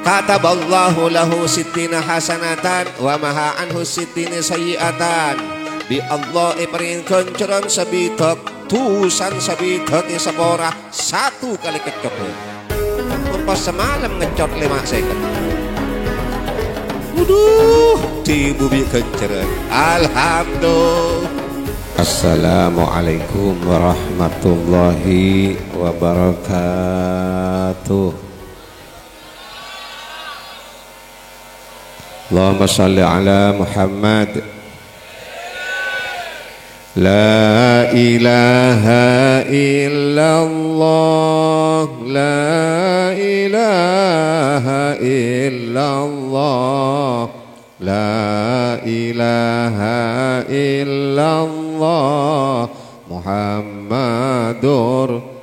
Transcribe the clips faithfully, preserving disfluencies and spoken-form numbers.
Kataballahu lahu sittina hasanatan wa maha anhu sittina sayyi'atan. Bi' Allah èparèngè ghânjhârân sabidhâk, dhusan sabidhâk èsapora satu kalè kèccoghâ. Mon pas samalem ngèccot lèma' sèket. Waduh, dhibi' ghânjhârân. Alhamdulillah. Assalamualaikum warahmatullahi wabarakatuh. Allahumma shalli ala Muhammad. La ilaha illallah, la ilaha illallah, la ilaha illallah, Muhammadur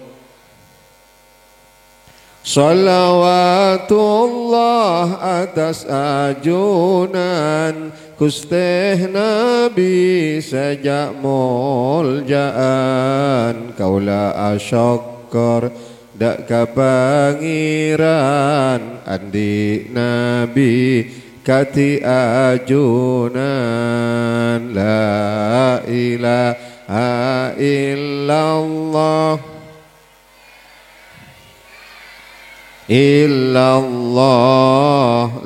Shalawatullah attas ajunan Ghustè Nabbhi sajâ' molja'an. Kaulâ asokkor dâ' ka Pangèran, andi' Nabbhi kadhi ajunan. La ilaha illallah. Illallah,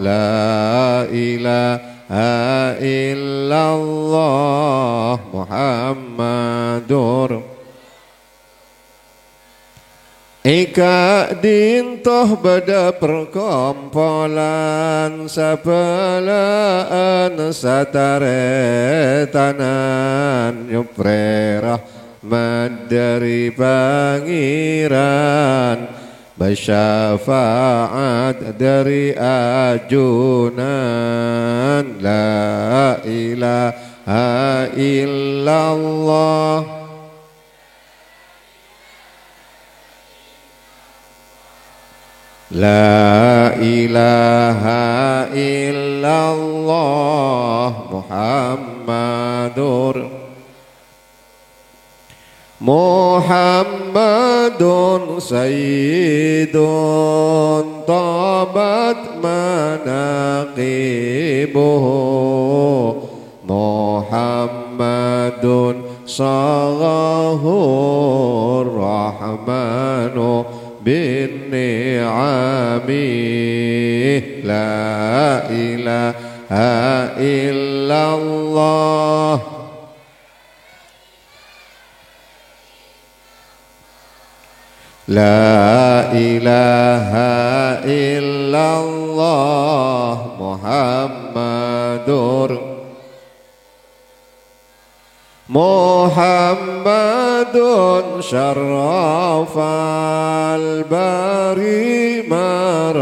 la ilaha illallah, Muhammadur. È ka'dinto bâdâ perkompolan sabâlâ'ân sataretanan, nyoprè rahmat dâri Pangèran, bâ' syafa'at dâri ajunan. La ilaha illallah. La ilaha illallah Muhammadur. Muhammadun sayyidun tabat manaqibuhu. Muhammadun saghahur rahmanu bin ni'ami. La ilaha illallah. La ilaha illallah Muhammadur. Muhammadun syarrafal bari maratibahu.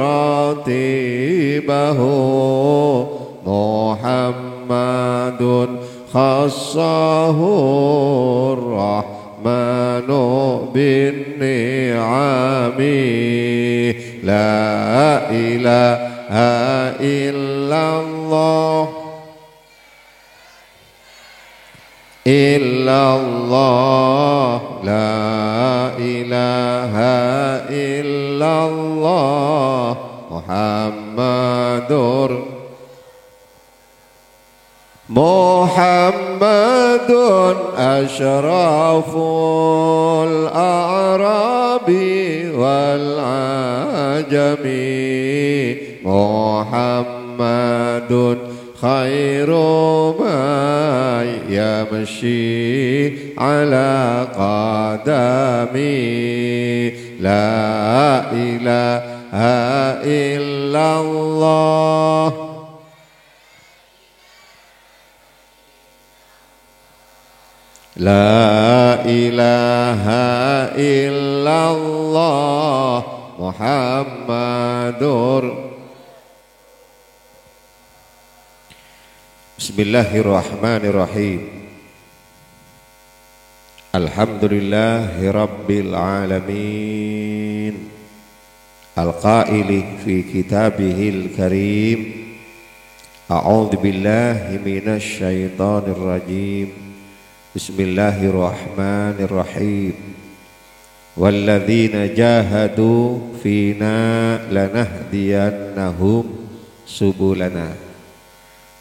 Muhammadun khassahur rahmanu bin ni'ami. La ilaha illallah. Illallah, la ilaha illallah, Muhammadur. Muhammadun asyraful a'rabi wal ajami. Muhammadun khairu man yamshi ala qadami. La ilaha illallah. La ilaha illallah Muhammadur. Bismillahirrahmanirrahim. Alhamdulillahirabbil alamin. Al-qaili fi kitabihil karim, a'udzu billahi minasy syaithanir rajim. Bismillahirrahmanirrahim. "Walladzina jahadu fina lanahdiyannahum subulana."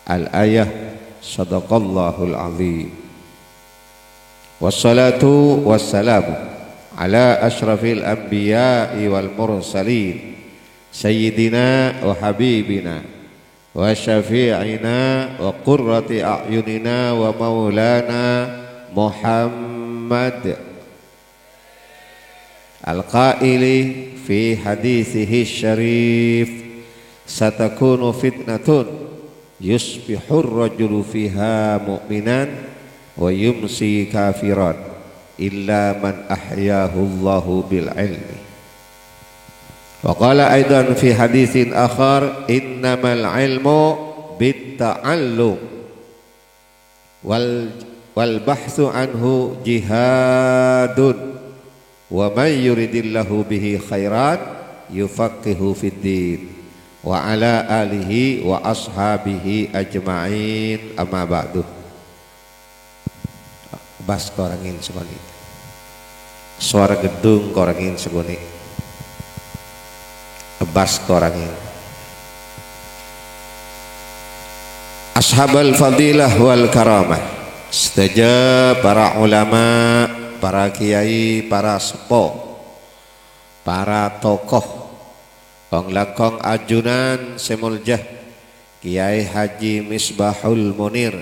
Al-ayah. Sadaqallahul azim. Wassalatu wassalamu ala asyrafil anbiya'i wal mursalin, sayyidina wa habibina wa syafi'ina wa qurrati a'yunina wa maulana Muhammad. Al-qaili fi hadithihi syarif, "Satakunu fitnatun yusbihur rajulu fiha mu'minan wa yumsi kafiran, illa man ahyahu Allahu bil ilmi." Wa qala aidan fi haditsin akhar, "Innamal ilmu bit ta'allum." Wal, wal bahtsu anhu jihadun, wa may yuridillahu bihi khairan yufaqihu fid din, wa ala alihi wa ashabihi ajma'in, amma ba'du. Bas korangin sebanit. Sowara ghedhung korangin sakonè'. Ebbas korangin. Ashabal fadilah wal karamah. Sadhâjâ para ulama, para kiai, para seppo, para tokoh, kong-langkong ajunan sè molja, Kiai Haji Misbahul Munir,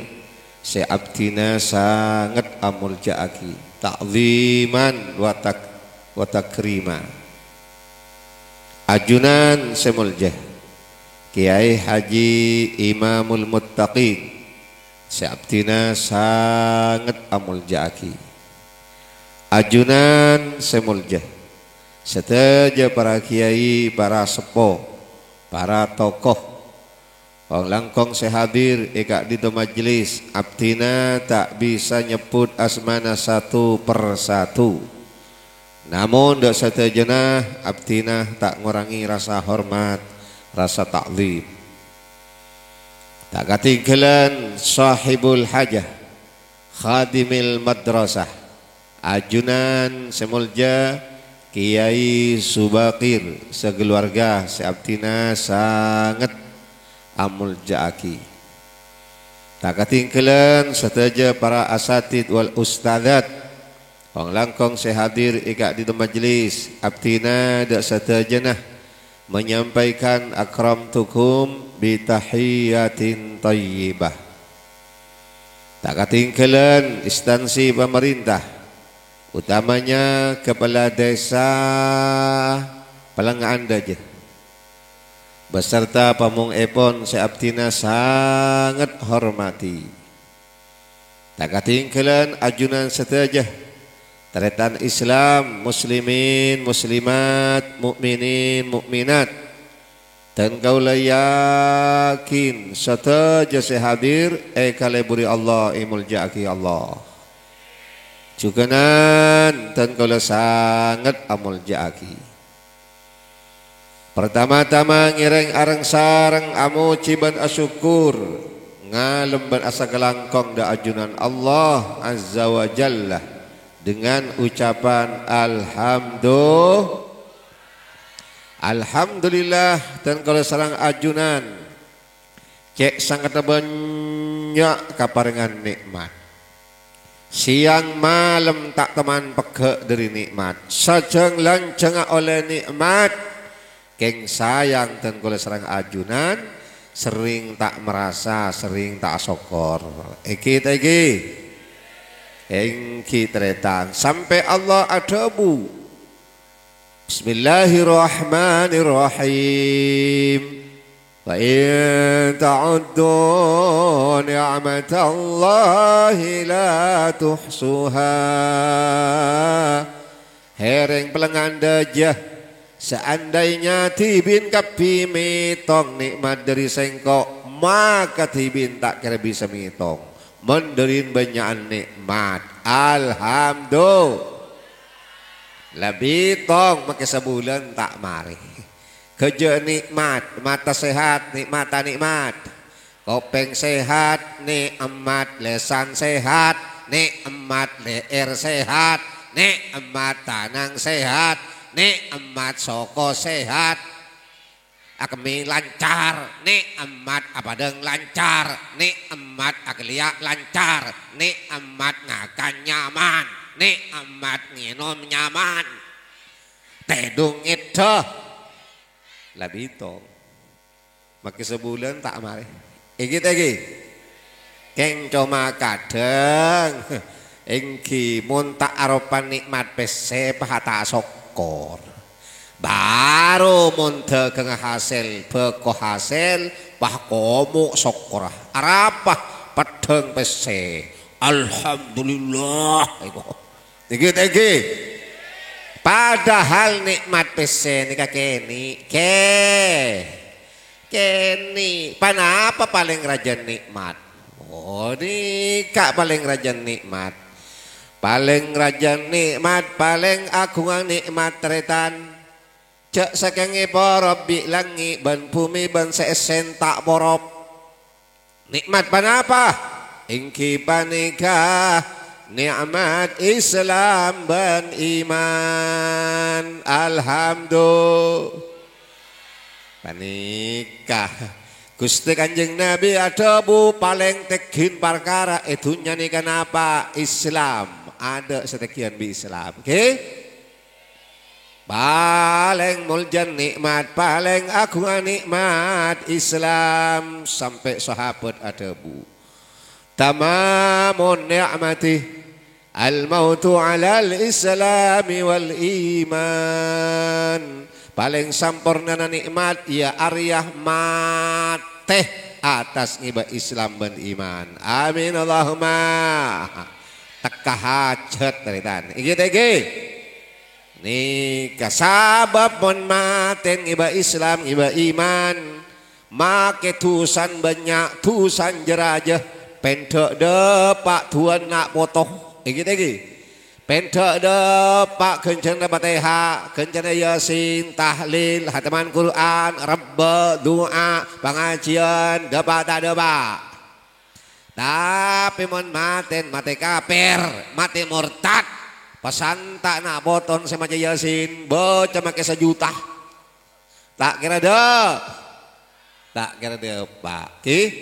sè abdhina sanget amolja'aghi, ta'dhiman wa tak-, wa takrima. Ajunan sè molja, Kiai Haji Imamul Muttaqin, sè abdhina sanget amolja'aghi. Ajunan sè molja, sadhâjâ para kiai, para seppo, para tokoh, kong-langkong sè hadir è ka'dinto majelis, abdhina ta' bisa nyebbhut asmana satu per satu. Namong dâ' sadhâjâna abdhina ta' ngorangè rasa hormat, rasa ta'dhim. Ta' katèngghâlân sahibul hajah, khadimil madrasah, ajunan sè molja Kiai Subakir sakaluwarga sè abdhina sanget amolja'aghi. Ta' katèngghâlân sadhâjâ para asatidz wal ustadzat, kong-langkong sè hadir è ka'dinto majelis, abdhina dâ' sadhâjâna menyampaikan akramtukum bi tahiyyatin thayyibah. Ta' katèngghâlân instansi pamarènta, utamanya Kepala Desa Palengnga'an Dâjâ, beserta pamongèpon sè abdhina sanget hormatè. Ta' katèngghâlân ajunan sadhâjâ, tarètan Islam, muslimin, muslimat, mukminin, mukminat. Dân kaulâ yakin sadhâjâ sè hadir èkalèburi Allah, èmolja'aghi Allah. Jhughânan dân kaulâ sanget amolja'aghi. Partama-tama ngèrèng areng-sareng amojhi bân asokkor, ngalem bân asakalangkong dâ' ajunan Allah Azza wa Jalla dengan ucapan alhamdu-, Alhamdulillah, dân kaulâ sareng ajunan cè' sanget bânnya' kaparèngan nè'mat. Sèyang malem ta' temman pegghâ' dâri nè'mat. Sajâng-lanjhângnga ollè nè'mat. Kèng sayang, dân kaulâ sareng ajunan serrèng ta' marasa, serrèng ta' asokkor. Èngghi ta' èngghi? Èngghi, tarètan. Sampè' Allah adhâbu, "Bismillahirrahmanirrahim. Wa in ta'uddu ni'matallahi la tuhsuha." Hèrèng palengnga'an dâjâ, saandainya dhibi'in kabbhi mètong nè'mat dâri Sèngko', maka dhibi'in ta' kèra bisa mètong. Mon dâri bânnya'an nè'mat. Alhamdulillah. La bhitong makè sabulân ta' marè. Ghâjâ nè'mat, mata sehat, nè'mata nè'mat. Kopèng sehat, nè'mat, lèsan sehat, nè'mat, lè'èr sehat, Nè'mat tanang sehat, nè'mat soko sehat. Akemmè lancar, nè'mat apadâng lancar, nè'mat aghâliya' lancar, nè'mat ngakan nyaman, nè'mat ngènom nyaman. Tèdung èdhâ. La bitong. Makè sabulân ta' marè. Èngghi ta' èngghi? Kèng coma kadhâng. Èngghi, mon ta' aropa nè'mat pèssè, pas ta' sokkor. Bhâru mon dhâghângnga hasèl, bhâko hasèl, pas komo' sokkorra. Arapa? Peddhâng pèssè. Alhamdulillah. Èngghi ta' èngghi? Padahal nè'mat pèssè nèka kènè'. Kè-, kènè'. Ponapa palèng rajâ nè'mat? Oh, nèka palèng rajâ nè'mat. Palèng rajâ nè'mat, palèng aghungnga nè'mat, tarètan. Jhâ' sakèngè porop bi' langngè' bân bhumè bân sè èssèna ta' porop. Nè'mat ponapa? Èngghi panèka nè'mat Islam bân iman. Alhamdulillah. Panèka. Ghustè Kanjeng Nabi adhâbu, palèng tèngghi parkara è dhunnya nèka napa? Islam. Adâ' sè tèngghi bi' Islam. Oke? Palèng moljâ nè'mat, palèng aghungnga nè'mat Islam, sampè' sahabat adhâbu, "Tamamun ni'mati al-mautu 'alal islami wal iman." Palèng sampornana nè'mat, iyâ arèya matè atas ngèbâ Islam bân iman. Amin, Allahumma. Tekka hajhât, tarètan. Èngghi ta' èngghi? Nèka sabâb mon matèn ngèbâ Islam, ngèbâ iman, makè dhusana bânnya', dhusana jâ-rajâ, pèndhâ' dâpa' du'âna na' poto. Èngghi ta' èngghi? Pèndhâ' dâpa' ghânjhârânna Fatèha, ghânjhârânna Yasin, tahlil, hataman Qur'an, rebbhâ, du'a, pangajiyân, dâpa' ta' dâpa'. Tapè mon matèn, matè kapèr, matè mortad, pasanta' na' potona sè maca Yasin, bâca makè sajuta. Ta' kèra dâ-, ta' kèra dâpa', ghi?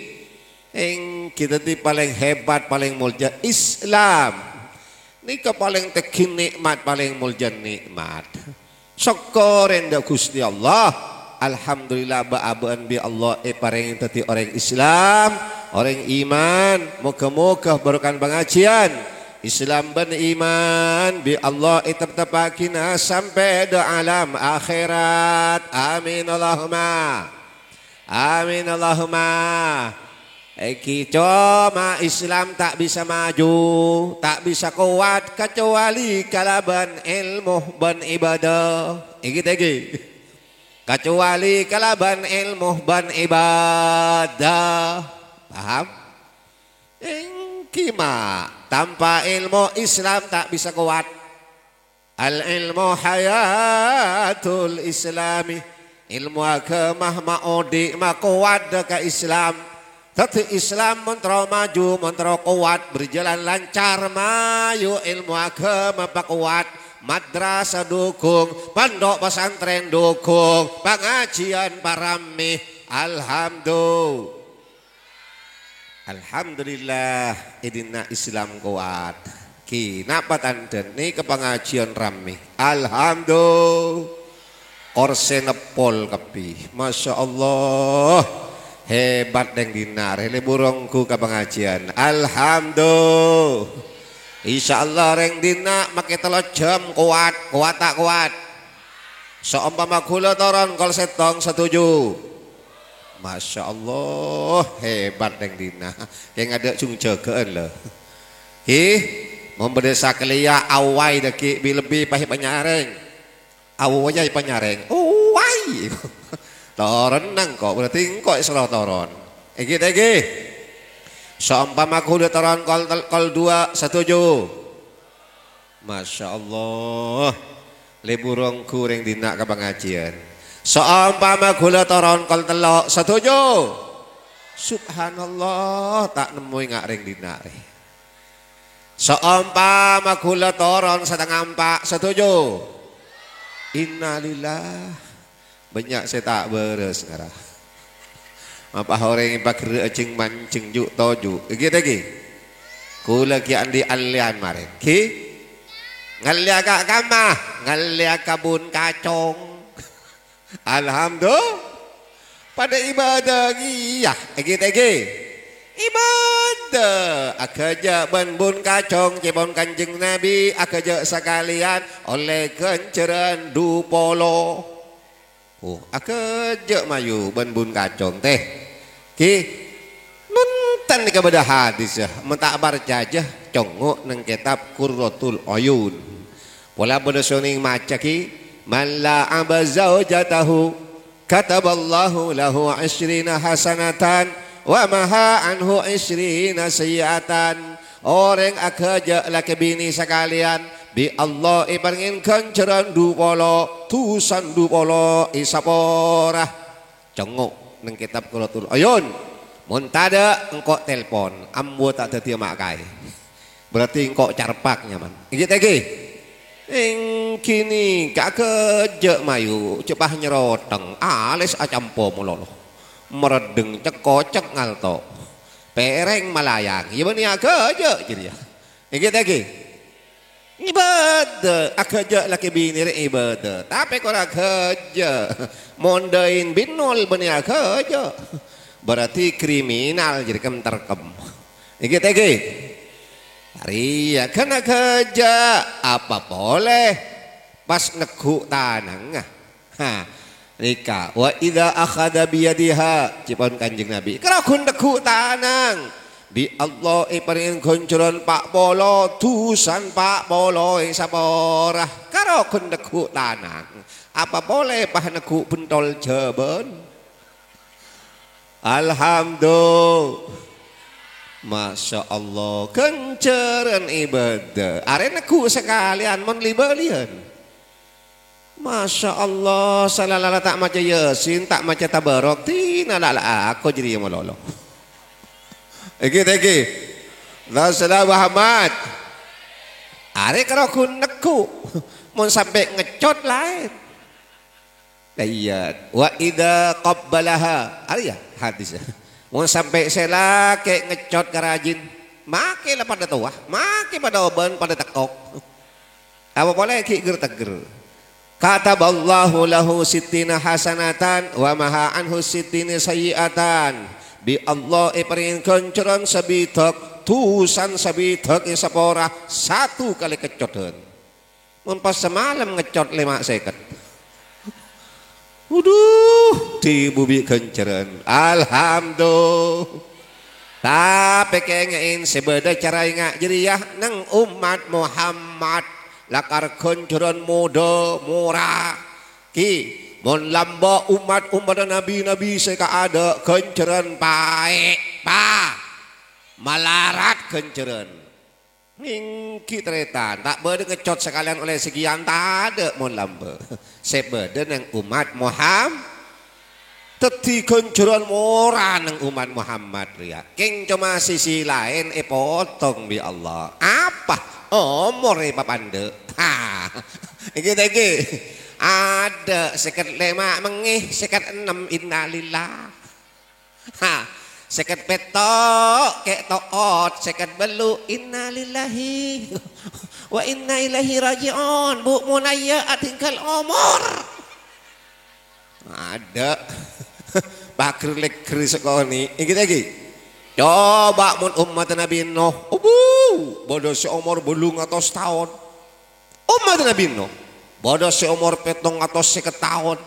Èngghi dhâddhi palèng hebat, palèng moljâ Islam. Nèka palèng tèngghi nè'mat, palèng moljâ nè'mat. Sokkorè dâ' Ghustè Allah. Alhamdulillah, bâ'-abâ'ân bi' Allah èparèngè dhâddhi orèng Islam, orèng iman. Moghâ-moghâ barokah pangajiyân Islam bân iman bi' Allah ètepteppaghi sampè' dâ' alam akhèrat. Amin Allahumma. Amin Allahumma. Èngghi, coma Islam ta' bisa maju, ta' bisa kowat, kacuali kalabân èlmo bân ibadah. Èngghi ta' èngghi? Kacuali kalabân èlmo bân ibadah. Paham? Èngghi, ma'. Tanpa èlmo, Islam ta' bisa kowat. Al-ilmu hayatul Islami. Èlmo aghâma maodi' makowat dâ' ka Islam. Dhâddhi Islam mon terro maju, mon terro kowat, berjalan lancar, mayu èlmo aghâma pakowat, madrasah dhughung, pondhuk pesantren dhughung, pangajiyân parammè. Alhamdulillah. Alhamdulillah, è dinna' Islam kowat. Ghi, napa tandhâna nèka pangajiyân rammè? Alhamdulillah. Korsè neppol kabbhi. Masya Allah. Hebat rèng dinna' rè, lebur ongghu ka pangajiyân. Alhamdulillah. Insyaallah rèng dinna' makè tello jam kowat. Kowat ta' kowat? Saompama ghulâ toron kol sèttong, satuju? Masya Allah, hebat rèng dinna'. Kèng adâ' jhung jâgâ'ân, lho. Hi, mon bâdâ sakalèya awai dâggi' bi-, lebbi pas èpanyarèng. Awai èpanyarèng. Uwai! Toron engko', berarti engko' èsoro toron. Èngghi ta' èngghi? Saompama ghulâ toron kol tel-, kol duwâ', satuju? Masya Allah. Lebur ongghu rèng dinna' ka pangajiyân. Saompama ghulâ toron kol tello', satuju? Subhanallah, ta' nemmo enga' rèng dinna' rè. Saompama ghulâ toron satengnga empa', setuju? Innalillah. Bânnya' sè ta' bârâs ngara. Apa orèng èpaghârâ'â jhâng-manjhâng ju' toju'. Ghi ta' ghi? Ghulâ ghi' andi' allèyan marèn. Ghi? Ngallèya ka kamma, ngallèya kabun kacong. Alhamdulillah. Padâ ibadah kèya, èngghi ta' èngghi? Ibadah. Aghâjâ' bân bun kacong cèpon Kanjeng Nabi, aghâjâ' sakalèyan ollè ghânjhârân du polo. Oh, aghâjâ' mayu bân bun kacong, tè. Ghi, nonton nèka bâdâ hadis, yâ. Mon ta' parcajâ, congngo' neng kètab Qurratul Uyun. Pola bâdâ sè onèng maca, ghi, "Man la'aba zaujatahu, kataballahu lahu isyrina hasanatan, wa maha anhu isyrina sayyi'atan." Orèng aghâjâ' lakè binè sakalèyan, bi' Allah èparèngè ghânjhârân du polo, dusana du polo èsapora. Congngo' neng kètab Qurratul Uyun. Mon tadâ', engko' telpon. Ambu ta' dhâddhiyâ ma' kaè. Berarti engko' carpak nyaman. Èngghi ta' èngghi? Èngghi nèka aghâjâ' mayu, jhâ' pas nyèrotèng, alès acampo malolo. Maraddheng cèk-kocèk ngalto. Pèrèng malayang, yâ bânnè aghâjâ' jârèya. Èngghi ta' èngghi? Ibadah, aghâjâ' lakè binè rè ibadah. Tapè kor aghâjâ'. Mon dâin binol bânnè aghâjâ'. Berarti kriminal jârèya kem-terkem. Èngghi ta' èngghi? Arèya ghân aghâjâ', apa polè pas neggu' tanangnga. Ha, nèka, "Wa idza akhadha biyadiha," cèpon Kanjeng Nabi, "Karo ghun neggu' tanang, bi' Allah èparèngè ghânjhârân pa' polo, dusana pa' polo èsapora." Karo ghun neggu' tanang, apa polè pas neggu' bhentol jhâbân? Alhamdulillah. Masya Allah, ghânjhârân ibadah. Arè neggu' sakalèyan mon li-bâliyân. Masya Allah, sala-lala ta' maca Yasin, ta' maca Tabarok, dinala la ako jârèya malolo. Èngghi ta' èngghi? Rasulullah Muhammad. Arè karo ghun neggu'. Mon sampè' ngècot laèn. Lah iyâ, "Wa idza qabbalaha." Arèya hadis. Mon sampè' sè lakè' ngècot ka rajin, makè la padâ towa, makè padâ obân, padâ tèkok. Apa polè ghi' ger-tegger. "Kataballahu lahu sittina hasanatan wa maha anhu sittina sayyi'atan." Bi' Allah èparèngè ghânjhârân sabidhâk, dusana sabidhâk èsapora satu kalè kècodhân. Mon pas samalem ngècot lèma' sèket. Waduh, dhibu bi' ghânjhârân. Alhamdulillah. Tapè kèngè'è sè bâdâ cara enga' jârèya neng ommat Muhammad lakar ghânjhârân modâ mora. Ghi, mon lambâ' ommat-ommadhâ nabi-nabi sè kaadâ' ghânjhârân paè', pa. Malarat ghânjhârân. Èngghi tarètan, ta' bâdâ ngècot sakalèyan ollè sakèyan, tadâ' mon lambâ'. Sè bâdâ neng ommat Muham-, dhâddhi ghânjhârân mora neng ommat Muhammad rèya. Kèng coma sisi laèn èpotong bi' Allah. Apa? Omor èpapandhâ'. Ha. Èngghi ta' èngghi? Adâ' sèket lèma' mengngè, sèket ennem, innalillah. Ha, sèket pètto', kè' to'ot, sèket bâllu', innalillahi wa inna ilaihi raji'un. Bu' Munayya atinggal omor. Adâ'. Pager-lèger sakonè'. Èngghi ta' èngghi? Coba mon ommatta Nabi Nuh, obu, bâdâ sè omor bâllung atos taon. Ommatta Nabi Nuh, bâdâ sè omor pèttong atos sèket taon.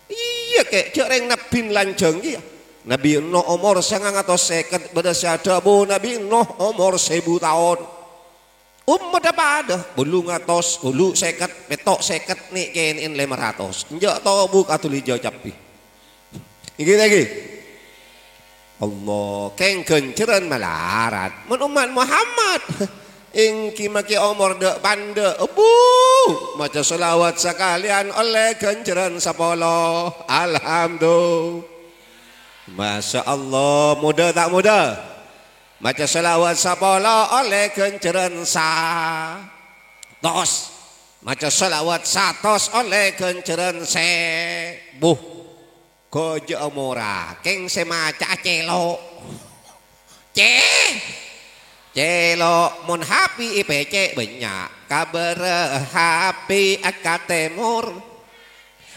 Iyâ, kè', jhâ' rèng nabbhina lanjhâng kèya. Nabi Nuh omor sangang atos sèket, bâdâ sè adhâbu Nabi Nuh omor sèbu taon. Ommatta padâ, bâllung atos, bâllu' sèket, pètto' sèket, nè'-kènè'en lèma ratos. Enjâ' tobu' kadhuli jhâ' cabbhi. Èngghi ta' èngghi? Allah, kèng ghânjhârân malarat. Mon ommat Muhammad, èngghi makè omor dâ'-pandâ', ebu, maca shalawat sakalèyan ollè ghânjhârân sapolo. Alhamdulillah. Masya Allah, modâ ta' modâ? Maca shalawat sapolo ollè ghânjhârân satos. Maca shalawat satos ollè ghânjhârân sèbu. Ghâjâ'â mora, kèng sè maca'a cèlo'. Cè-, cèlo', mon hapi èpècè' bânnya'. Ka bârâ' hapi ka tèmor.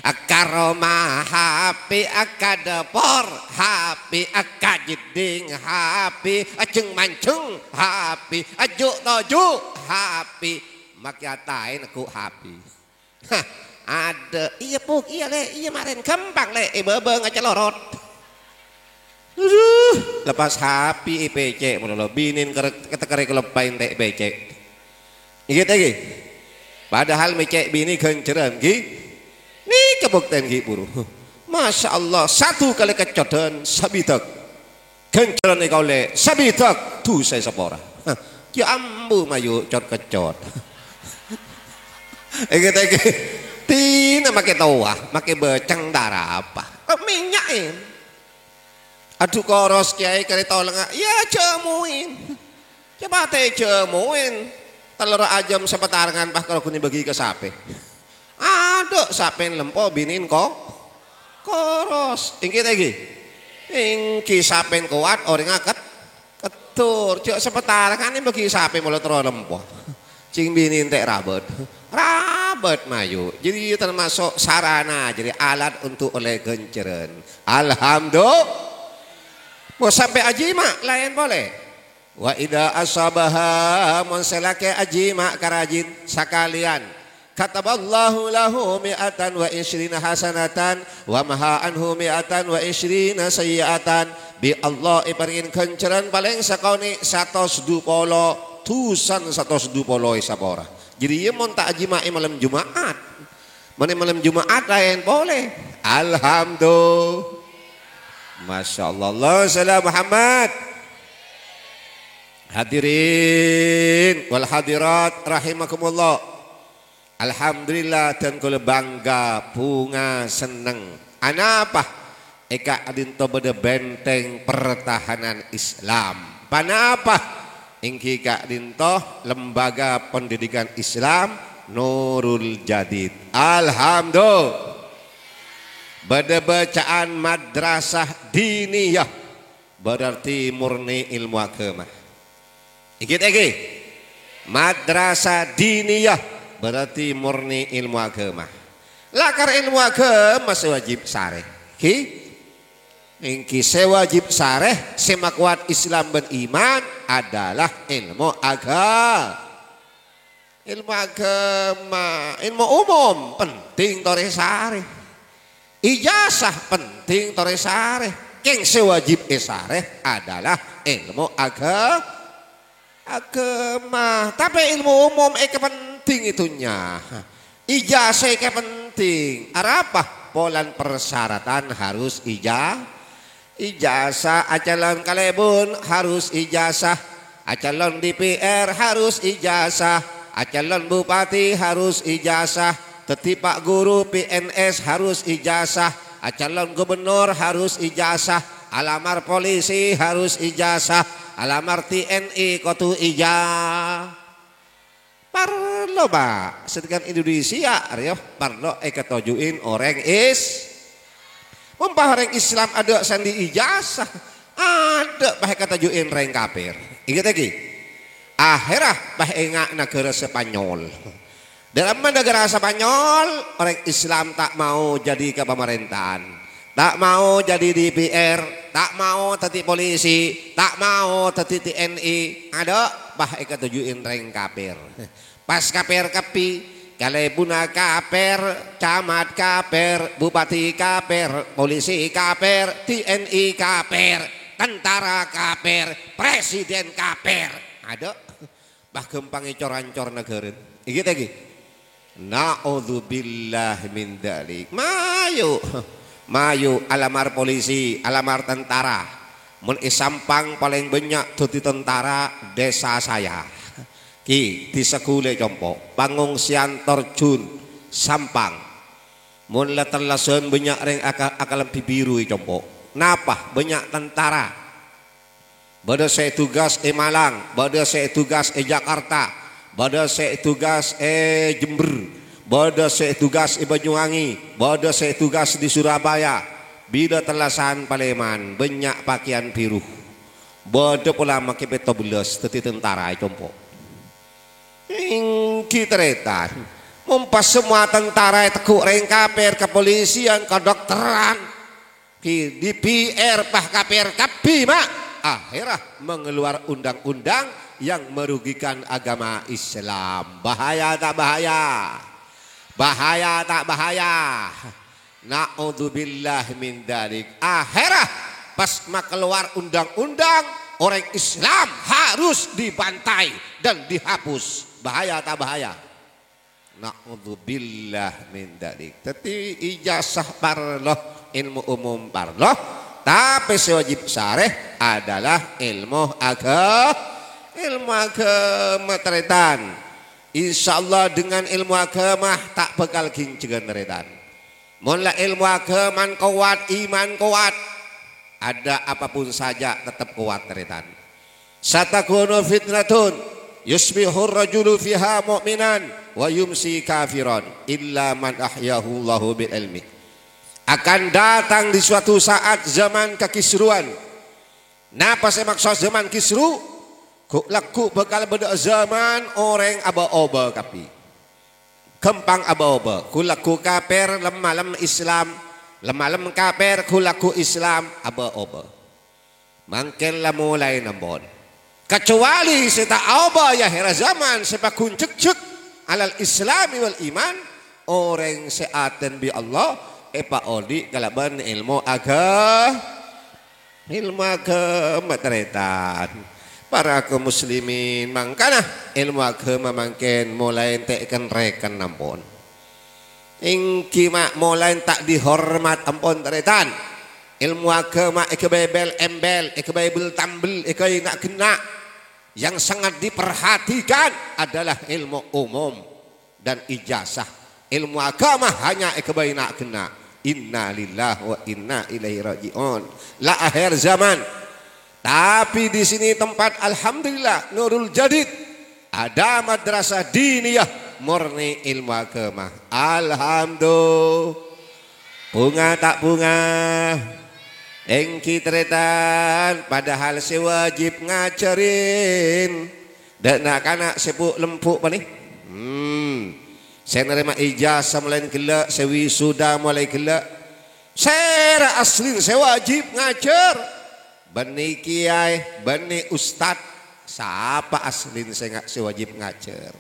Ka roma hapi ka dâpor, hapi ka jeddhing, hapi jheng-manjheng, hapi ju'-toju', hapi makè ataè negghu' hapi. Hah, adâ', iyâ, Puk, iyâ, Lè', iyâ, marèn ghâmpang, Lè', è bâbâ ngaca lorot. Aduh, lepas hapi èpècè' malolo, binèn kere-, ketekkere keleppa ènte' èpècè'. Èngghi ta' èngghi? Padahal mècè' binè ghânjhârân, ghi? Nèka buktèn, ghi, buru. Masya Allah, satu kali keccodhân sabidhâk. Ghânjhârân èkaollè sabidhâk, dhusa èsapora. Hah, yâ ambu mayu cot-keccot. Èngghi ta' èngghi? Dinah makè towa, makè bâceng ta' arapa. Kok mènya'è? Adhu koros, Kèyaè, karè tolengnga. Yâ, jâmuwèn. Cè' patè jâmuwèn. Tellorra ajâm sapatarengngan pas karo ghun èbâghi ka sapè. Adâ' sapèn lempo binèn ko-, koros. Èngghi ta' èngghi? Èngghi sapèn kowat orèngnga ket-, keddhur. Jâ' sapatarengngan èbâghi sapè molo terro lempo. Cèng binè ènte' rabât. Rabât mayu. Jadi termasuk sarana, jadi alat untuk ollè ghânjhârân. Alhamdulillah. Mon sampè' ajima', laèn polè. Wa idza asabaha, mon sè lakè ajima' ka rajin sakalèyan. Kataballahu lahu mi'atan wa isyrina hasanatan, wa maha anhu mi'atan wa isyrina sayyi'atan. Bi' Allah èparèngè ghânjhârân palèng sakonè' satos dupolo, dhusana satos dupolo èsapora. Jadi, iyâ mon ta' ajima'è malem Juma'at. Mon è malem Juma'at laèn polè. Alhamdulillah. Masya Allah. Allahumma shalli ala Muhammad. Hadirin wal hadirat rahimakumullah. Alhamdulillah, dân kaulâ bangga, bhunga, senneng. Anapa? È ka'dinto bâdâ benteng pertahanan Islam. Panapa? Èngghi ka'dinto Lembaga Pendidikan Islam Nurul Jadid. Alhamdulillah. Bâdâ bacaan madrasah diniyah, berarti murni ilmu agama. Èngghi ta' èngghi? Madrasah diniyah berarti murni ilmu agama. Lakar ilmu agama sè wajib sarè. Ghi? Èngghi sè wajib sarè, sè makowat Islam bân iman adalah ilmu aga-, ilmu agama, ilmu umum penting torè sarè. Ijazah penting torè sarè. Kèng sè wajib èsarè adalah ilmu aga-, agama. Tapè ilmu umum èkapenting è dhunnya. Ijazah èkapenting. Arapa? Polana persyaratan harus ija-, ijazah. Acalon kalèbun harus ijazah. Acalon D P R harus ijazah. Acalon bupati harus ijazah. Dhâddhi pa' guru P N S harus ijazah. Acalon gubernur harus ijazah. Alamar polisi harus ijazah. Alamar T N I kodhu ija-, parlo, Pak. Sadhâjâ Indonesia rèya parlo èkatoju'in orèng Is-, mon pas orèng Islam adâ' sè andi' ijazah, adâ' pas èkatoju'in orèng kafir. Èngghi ta' èngghi? Ahèrra pas enga' naghârâ Spanyol. Dâlem naghârâ Spanyol, orèng Islam ta' mao jadi ka pamarèntaan, ta' mao jadi D P R, ta' mao dhâddhi polisi, ta' mao dhâddhi T N I, adâ' pas èkatoju'in orèng kafir. Pas kafir kabbhi, kalèbunna kafir, camat kafir, bupati kafir, polisi kafir, T N I kafir, tentara kafir, presiden kafir. Adâ'. Pas ghâmpang ècor-ancor naghârâ. Èngghi ta' èngghi? Na'udzubillah min dzalik. Mayu. Mayu alamar polisi, alamar tentara. Mon è Sampang palèng bânnya' dhâddhi tentara desa saya. Ghi, Dhisa Ghulâ compo'. Pangongsian Torjun, Sampang. Mon la tellasan bânnya' rèng aka-, akalambhi biru è compo'. Napa? Bânnya' tentara. Bâdâ sè tugas è Malang, bâdâ sè tugas è Jakarta, bâdâ sè tugas è Jember, bâdâ sè tugas è Banyuwangi, bâdâ sè tugas di Surabaya. Bilâ tellasan palèman, bânnya' pakèyan biru. Bâdâ pola makè pètto bellâs, dhâddhi tentara è compo'. Èngghi tarètan, mon pas semmowa tentara ètegghu' rèng kapèr, kapolisian, kadokteran, ki-, D P R, pas kapèr kabbhi, ma', akhèrra mengeluar undang-undang yang merugikan agama Islam. Bahaya ta' bahaya? Bahaya ta' bahaya? Na'udzubillah min dzalik. Akhèrra pas makalowar undang-undang, orèng Islam harus dibantai dan dihapus. Bahaya ta' bahaya? Na'udzubillah min dzalik. Dhâddhi ijazah parlo, ilmu umum parlo, tapè sè wajib sarè adalah ilmu aga-, ilmu agama, tarètan. Insyaallah dengan ilmu agama ta' bhâkal ghânjhâghân, tarètan. Mon la ilmu agama kowat, iman kowat, ada apapun saja tetep kowat, tarètan. "Satakunu fitnatun yusbihur rajulu fiha mu'minan wa yumsi kafiran illa man ahyahullahu bil ilmi." Akan datang di suatu saat zaman kekisruan. Napa sè maksod zaman kisru? Ghu-, lagghu' bhâkal bâdâ zaman orèng abâ-obâ kabbhi. Ghâmpang abâ-obâ. Ghu-, lagghu' kapèr, lem-malem Islam. Lem-malem kapèr, ghu-, lagghu' Islam, abâ-obâ. Mangkèn la molaè nampon. Kacowali sè ta' aobâ è ahèr zaman sè pagghun jhekjhek alal Islami wal iman, orèng sè atèn bi' Allah èpaodi' kalabân èlmo aga-, èlmo agama, tarètan. Para kaum muslimin, mangkana èlmo agama mangkèn molaè ta' èken-rèken nampon. Èngghi ma' molaè ta' dihormat ampon, tarètan. Èlmo agama èghâbây bel-embel, èghâbây bel-tambel, èghâbây na'-ghenna'. Yang sangat diperhatikan adalah ilmu umum dan ijazah. Ilmu agama hanya èghâbây na'-ghenna'. Innalillahi wa inna ilaihi raji'un. La ahèr zaman. Tapi di sini tempat, alhamdulillah, Nurul Jadid. Ada madrasah diniyah murni ilmu agama. Alhamdulillah. Bhunga ta' bhunga? Èngghi tarètan, padahal sè wajib ngajhârin dâ' na'-kana' sè bu'-lembu' panè. Hmm. Sè narèma ijazah molaè ghellâ', sè wisuda molaè ghellâ'. Sèra aslina sè wajib ngajhâr? Bânnè kèyaè, bânnè ustad. Sapa aslina sè nga-, sè wajib ngajhâr?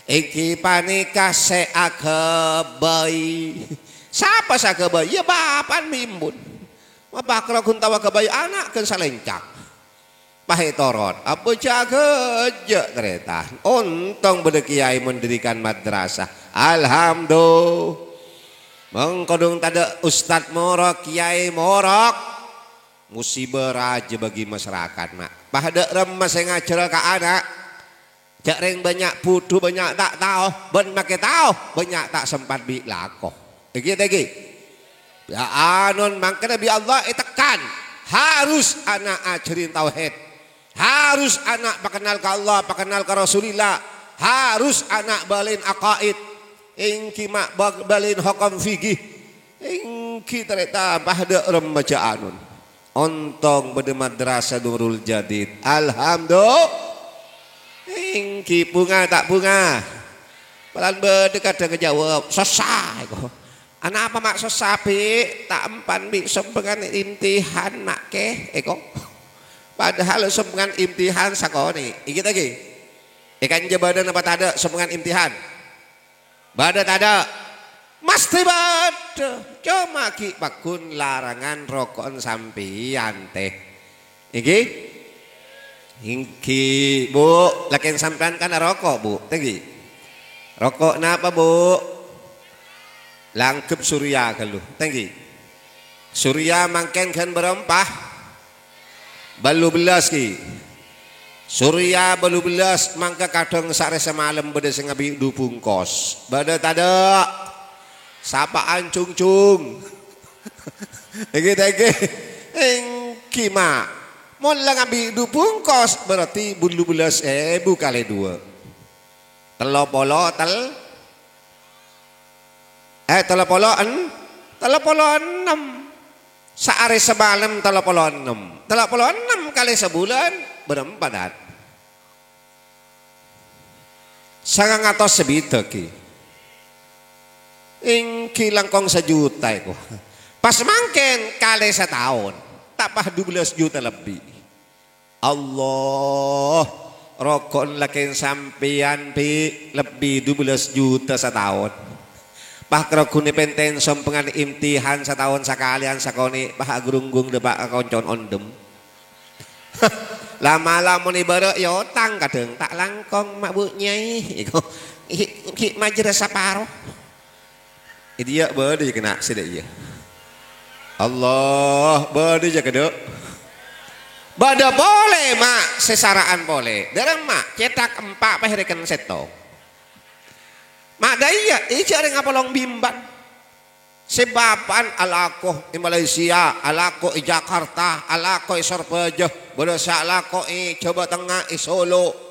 Èngghi panèka sè aghâbây. Sapa sè aghâbây? Iyâ, bapa'na bi' embun. Mapakra ghun tao aghâbây ana' ghân salèncak. Pas ètoron, abhâjâ aghâjâ', tarètan. Ontong bâdâ kèyaè mendirikan madrasah. Alhamdulillah. Mon kodhung tadâ' ustad morok, kèyaè morok. Musibâ rajâ bagi masyarakat, ma'. Pas dâ' remma sè ngajhârâ ka ana'. Jhâ' rèng bânnya' budhu bânnya' ta' tao, bân makè tao bânnya' ta' sempat bi' lako. Èngghi ta' èngghi? Ya, anon mangkana bi' Allah ètekan. Harus ana' ajhârin tauhid. Harus ana' pakennal ka Allah, pakennal ka Rasulillah. Harus ana' bâlin aqaid. Èngghi ma' bâ-, bâlin hokom fikih. Èngghi tarètan, pas dâ' remma jhâ' anon. Ontong bâdâ madrasah Nurul Jadid. Alhamdulillah. Èngghi bhunga ta' bhunga? Polana bâdâ kadhâng èjâwâb, "Sossa," èko. "Anapa ma' sossa, Bi'? Ta' empan bi' sombhângan imtihan, ma' kè," èko. Padahal sombhângan imtihan sakonè'. Èngghi ta' èngghi? È kanja bâdâ napa tadâ' sombhângan imtihan? Bâdâ tadâ'? Masthè bâdâ. Coma ghi' pagghun larangan roko'en sampèyan, tè. Èngghi? Èngghi, Bu. Lakèn sampèyan kan aroko', Bu. Tè èngghi? Roko' napa, Bu? Langghep Surya ghâllu. Tè èngghi? Surya mangkèn ghân bârâmpa? Bâllu bellâs, ghi. Surya bâllu bellâs, mangka kadhâng saarè samalem bâdâ sè ngabi' du bungkos. Bâdâ tadâ'? Sapa'an, Cung-cung? Èngghi ta' èngghi? Èngghi, ma'. Mon la ngabit du bungkos, berarti bâllu bellâs èbu kalè duwâ'. Tello polo tel-, eh, tello polo en-, tello polo ennem. Saarè samalem tello polo ennem. Tello polo ennem kalè sabulân, bârâmpa, Dad? Sangang atos sabidhâ, ghi. Èngghi langkong sajuta, èko. Pas mangkèn kalè sataon, ta' pas dubellâs juta lebbi. Allah, roko'en lakèn sampèyan, Bi', lebbi dubellâs juta sataon. Pas karoghuna pèntèn sombhângan imtihan sataon sakalèyan sakonè', pas agrunggung dâpa' ka konco'en ondhem. La'-mala' mon èbârâ' iyâ otang kadhâng, ta' langkong, Ma', Bu', Nyai. Èko, ghi', ghi' majârâ saparo. È diyâ bâdâ jâ' kèna' sè dâ' iyâ. Allah, bâdâ jâ' kadâ'. Bâdâ polè, Ma', sè sara'an polè. Dârâmma, cètak empa' pèh rèken sèttong. Ma' dâ' iyâ, ijâ' rèng apolong bimban. Sè bapa'an alako è Malaysia, alako è Jakarta, alako è Sorbhâjâ, bâdâ sè alako è Jhâbâ Tengnga, è Solo.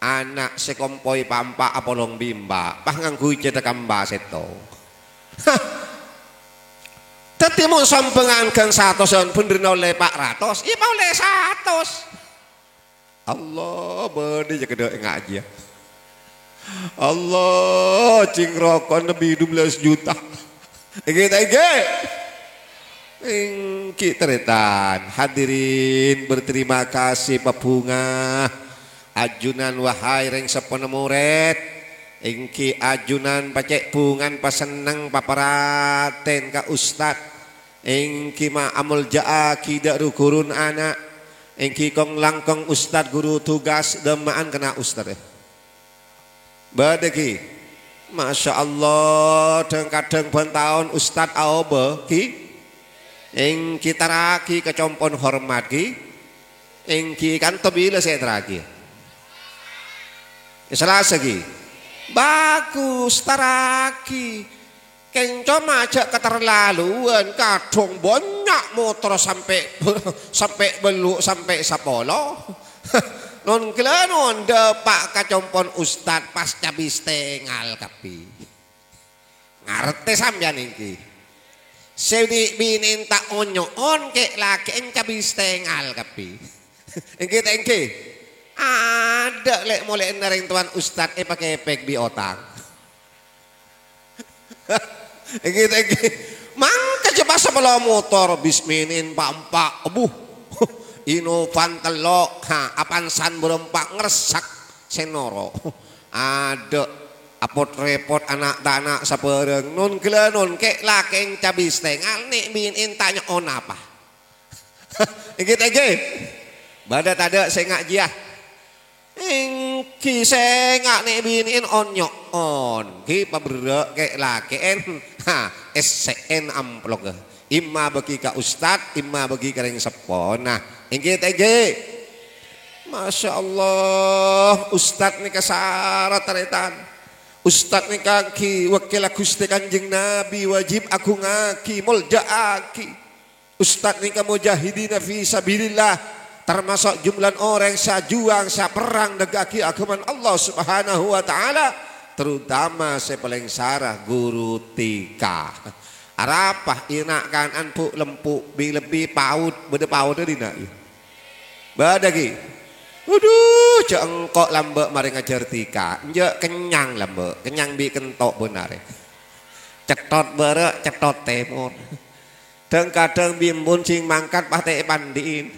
Ana' sè kompoy pa'-empa' apolong bimba, pas ngangghuy cèthagghâ emba sèttong. Hah! Dhâddhi mon sombhângan ghân satosan bhendherrâ ollè pa' ratos, iyâ paollè satos. Allah, bâdâ jâ' kadâ' ènga' jiyâ. Allah, cèng roko'na lebbi dubellâs juta. Èngghi ta' èngghi? Èngghi, tarètan. Hadirin, berterima kasih pabhunga. Ajunan, wahai rèng seppona morèd. Èngghi ajunan pacè' bhungan pasenneng paparatèn ka ustad. Èngghi ma' amolja'aghi dâ' ru-ghurun ana'. Èngghi kong-langkong ustad ghuru tugas dâmma'an kèna ustad, eh. Bâdâ, ghi. Masya Allah, dhâng-kadhâng bân taon ustad aobâ, ghi. Èngghi tarraghi ka compo'na hormat, ghi. Èngghi kanto bilâ sè ètarraghi? È Salasa, ghi. Bagus, tarraghi. Kèng coma jâ' katerlaluan, kadhâng bânnya' motor sampè', sampè' bâllu', sampè' sapolo. Non-ghâlânon dâpa' ka compo'na ustad pas cabis tèngal kabbhi. Ngartè sampèyan èngghi? Sè bi'-binè'en ta' onyo'on, kè'-lakè'en cabis tèngal kabbhi. Èngghi ta' èngghi? Adâ' lè'-molè'enna rèng towan ustad èpakèpèk bi' otang. Èngghi ta' èngghi? Mangka jâ' pas sapolo motor, bisminin pa'-empa', abbhu. Inovan tello', ha, Avanza bârâmpa' ngrèssak sè noro'. Adâ', apot-rèpot ana' tana' sabârâng. Non-ghâlânon, kè'-lakè'en cabis tèngal, nè'-binè'en ta' nyo'on apa. Èngghi ta' èngghi? Bâdâ tadâ' sè ènga' jiyâ? Èngghi sènga' nè'-binè'en on-nyo'on. Ghi paberrâ' kè'-lakè'en. Ha, essè'en amploghâ. Imma bâgi ka ustad, imma bâgi ka rèng seppona. Èngghi ta' èngghi? Masya Allah, ustad nèka sara tarètan. Ustad nèka ghi wakkèlla Ghustè Kanjeng Nabi, wajib aghungaghi, molja'aghi. Ustad nèka mujahidina fi sabilillah, tamaso' jumlana orèng sè ajuwang, sè aperrang negghâ'aghi aghâmana Allah Subhanahu wa Ta'ala, terutama sè palèng sara ghuru T K. Arapa, ina' kana'an bu', lempo', bi-, lebbi paut, bâdâ paut è dinna', iyâ? Bâdâ, ghi? Adhu, jâ' engko' lambâ' marè ngajhâr T K. Enjâ' kennyang lambâ', kennyang bi' kento' bân arè. Cèttot bârâ', cèttot tèmor. Dhâng-kadhâng bi' embun sè mangkat pas ta' èpandi'in.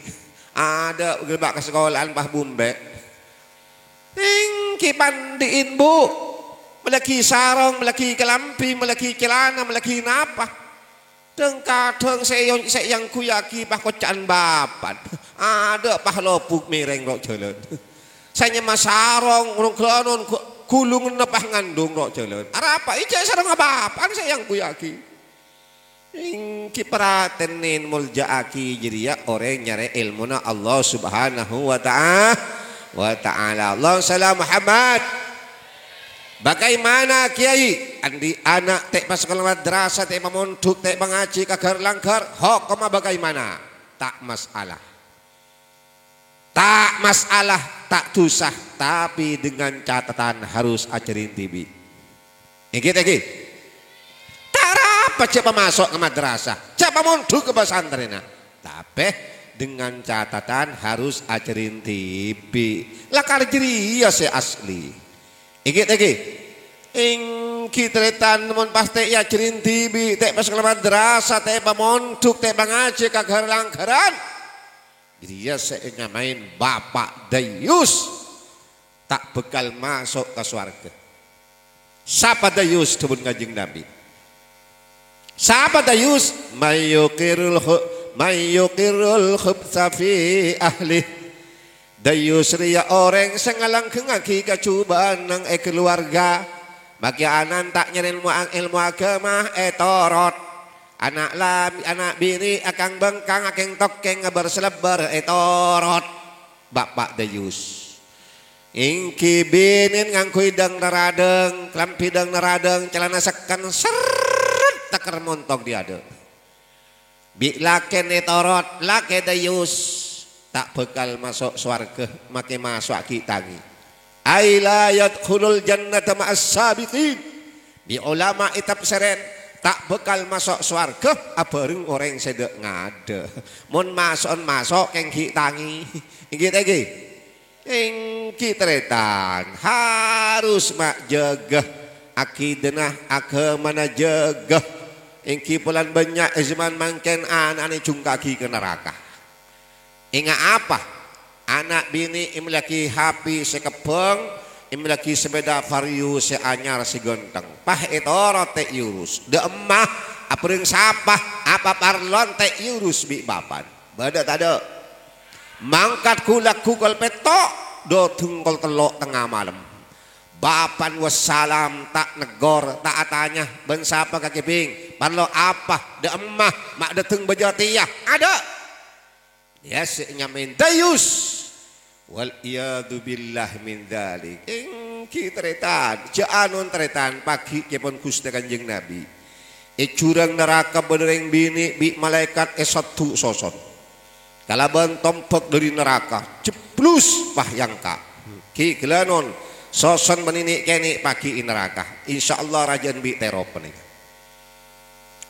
Adâ' ghâlâbâ' ka sakola'an pas bumbè'. Èngghi pandi'in, Bu'. Mellèaghi sarong, mellèaghi kalambhi, mellèaghi calana, mellèaghi napa. Dhâng-kadhâng sè èyon-, sè èangghuyyaghi pas kocca'an bapa'an. Adâ' pas lobuk mèrèng ro' jhâlân. Sè nyemma sarong, rong-ghâlânon, gu-, ghulungnga pas ngandhung ro' jhâlân. Arapa? Ijâ' sarongnga bapa'an sè èangghuyyaghi. Èngghi paratènè molja'aghi jârèya orèng nyarè èlmona Allah Subhanahu wa ta'a-, wa ta'ala. Allahumma shalli ala Muhammad. Bagaimana, Kiai? Andi' ana' ta' pasakola madrasah, ta' mamondhuk, ta' pangajhi ka ghâr-langghâr, hokomma bagaimana? Ta' masalah. Ta' masalah, ta' dusa, tapè dengan catatan harus ajhârin dhibi'. Ènggi, ènggi. Ta' arapa jhâ' pamaso' ka madrasah, jhâ' pamondhuk ka pesantrenna. Tapè dengan catatan harus ajhârin dhibi'. Lakar jârèya sè asli. Ènggi, ènggi. Ènggi tarètan mon pas ta' èajhârin dhibi', ta' pas ka madrasah, ta' pamondhuk, ta' pangajhi ka ghâr-langgârân. Jârèya sè ènyamaè bapa' dayus, ta' bhâkal maso' ka sowarghâ. Sapa dayus? Dhâbuna Kanjeng Nabi. Sapa dayus? "May yuqirrul khu-, may yuqirrul khubtsa fi ahli." Dayus rèya orèng sè ngalangghengngaghi kajhubâ'ân è kaluwarga. Makè ana'na ta' nyarè èlmo, èlmo aghâma ètorot. Ana' la-, ana' binè' akang-bengkang, akèng-tokèng, ngabâr-salèbâr ètorot. Bapa' dayus. Ènggi binèna ngangghuy dâng-naradâng, kalambhi dâng-naradâng, calana sekken, serret, tèkèr montong è adâ'. Bi' lakèna ètorot, lakè dayus, ta' bhâkal maso' sowarghâ, makè maso'a ghi' tangè. "Ay la yadkhulul jannata ma'as sabiqin." Bi' olama ètafsèrè, ta' bhâkal maso' sowarghâ abhâreng orèng sè dâ'-ngadâ'. Mon maso'na maso' kèng ghi' tangè. Ènggi ta' ènggi? Ènggi tarètan, harus ma' jâgâ akidana, aghâmana jâgâ. Ènggi polana bânnya' è jhâman mangkèn ana'na èjhungka'aghi ka naraka. Enga' apa? Ana' binè' èmellèyaghi H P sè kebbhâng, èmellèyaghi sepeda Vario sè anyar sè ghântheng. Pas ètorot ta' èurus. Dâ' emma, abhâreng sapa, apa parlona ta' èurus bi' bapa'na. Bâdâ tadâ'? Mangkat ghu-lagghu kol pètto', dâteng kol tello' tengnga malem. Bapa'na wassalam, ta' negghor, ta' atanya, "Bân sapa kakè, Bhing? Parlo apa?" "Dâ' emma, ma' dâteng bâjâ tèya." Adâ'. Iyâ sè nyamaè dayus. Wal iyadzu billah min dzalik. Ènggi tarètan, jhâ' anon tarètan, paghi' kèpon Ghustè Kanjeng Nabi. È jhurâng naraka bâdâ rèng binè' bi' malaèkat èsoddu' soson. Kalabân tombhâk dâri naraka, jebblus, pas èyangka'. Ghi' ghâlânon, soson bân nè'-kènè' paghi' è naraka. Insyaallah rajâna bi' tèrop panèka.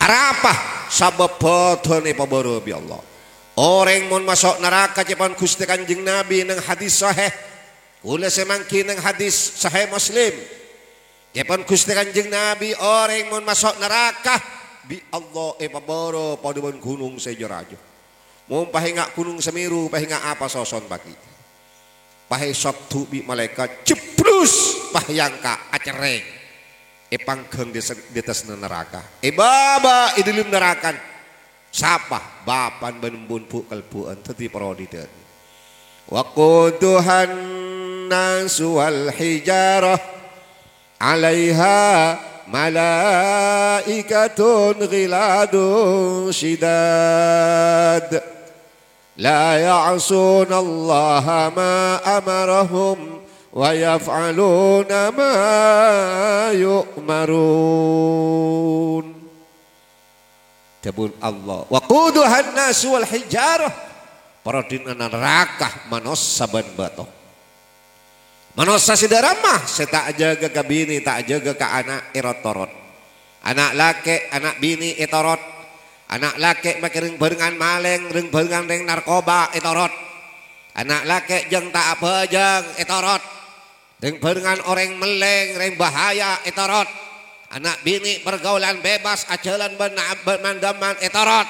Arapa? Sabâb bhâdhân èpabârâ bi' Allah. Orèng mon maso' naraka ca'èpon Ghustè Kanjeng Nabi neng hadis sahih. Kaulâ sè mangghi neng hadis sahih Muslim. Ca'èpon Ghustè Kanjeng Nabi, orèng mon maso' naraka, bi' Allah èpabârâ padâ bân ghunong sè jâ-rajâ. Mon paènga' Ghunong Semeru, paènga' apa soson paghi'. Pas èsoddu' bi' malaèkat, jebblus, pas èyangka', acerrèng. Èpangghâng dhi-, dhi attasna naraka. Èbâbâ è dhâlem narakana. Sapa? Bapa'na bân embu'na bu'-kalbu'ân dhâddhi parodidan. Waquduhan nasu wal hijarah. 'Alaiha malaikatun ghiladun syidad. La ya'sunallaha ma amarahum wa yaf'aluna ma yu'marun. Dhâbuna Allah, "Waquduhan nasu wal hijarah." Parodidanna naraka manossa bân bâto. Manossa sè dâ' remma, sè ta' ajâgâ ka binè, ta' ajâgâ ka ana', èro-torot. Ana' lakè', ana' binè ètorot. Ana' lakè' makè rèng-bhârengngan malèng, rèng-bhârengngan rèng narkoba ètorot. Ana' lakè' jhâng ta' abhâjâng ètorot. Rèng-bhârengngan orèng mellèng, rèng bahaya ètorot. Ana' binè' pergaulan bebas ajhâlân bân, bân man-dâmman ètorot.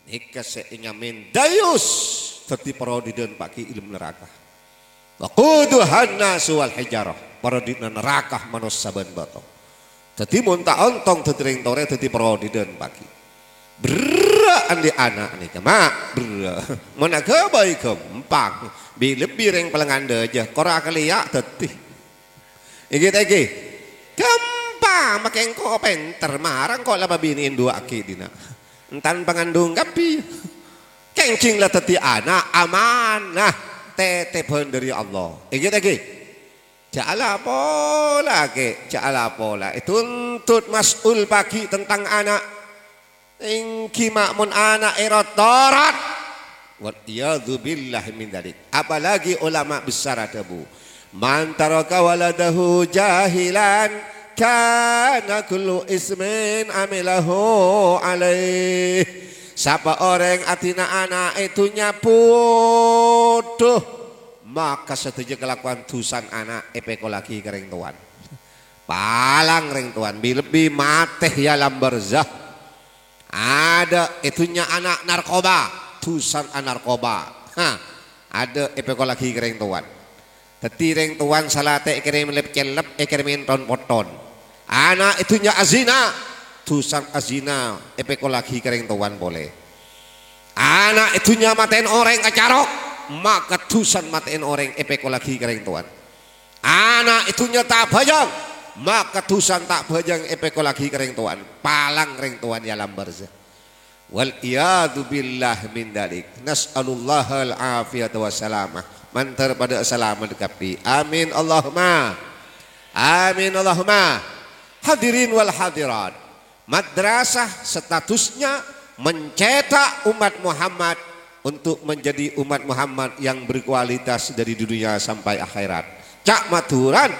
Nèka sè ènyamaè dayus, dhâddhi parodidan paghi' è dhâlem naraka. Waquduhan nasu wal hijarah, parodidanna naraka manossa bân bâto. Dhâddhi mon ta' ontong dhâddhi rèng torè, dhâddhi parodidan paghi'. Berrâ' andi' ana' nèka, Ma', berrâ'. Mon aghâbây ghâmpang, bi-, lebbi rèng palèngan dâjâ, kor akalèya' dhâddhi. Ènggi ta' ènggi? Ghâmpang, makè engko' pènter, marèng ko' la pabinè'èn duwâ'aghi dinna'. Entan pangandung kabbhi. Kèng jhâng la dhâddhi ana', amanah, tètèbhân dâri Allah. Ènggi ta' ènggi? Jhâ' la-pola, Kè, jhâ' la-pola. Ètuntut mas'ul paghi' tentang ana'. Ènggi ma' mon ana' èro-torot. Wal iyadzu billahi min dzalik. Apalagi ulama besar adhâbu, "Man taraka waladahu jahilan, kana kullu ismin amilahu alaih." Sapa orèng adina ana' è dhunnya bhudhu, maka sadhâjâ kalakowan dhusana ana' èpèkollaghi ka rèng towan. Palang rèng towan, bi-, lebbi matè è alam barzah. Adâ' è dhunnya ana' narkoba, dhusana narkoba. Ha, adâ' èpèkollaghi ka rèng towan. Dhâddhi rèng towan sala ta' èkèrèm lep-cellep, èkèrèm enton-potton. Ana' è dhunnya azina, dhusana azina èpèkollaghi ka rèng towan polè. Ana' è dhunnya matè'è orèng acarok, maka dhusana matè'è orèng èpèkollaghi ka rèng towan. Ana' è dhunnya ta' abhâjâng, maka dhusana ta' abhâjâng èpèkollaghi ka rèng towan. Palang rèng towan è alam barzah. Wal iyadzu billah min dzalik. Nas'alullahal afiyata wassalamah. Mandhâr padâ salamet kabbhi. Amin Allahumma. Amin Allahumma. Hadirin wal hadirat. Madrasah statusnya mencetak umat Muhammad untuk menjadi umat Muhammad yang berkualitas dari dunia sampai akhirat. Ca' Madhurâna,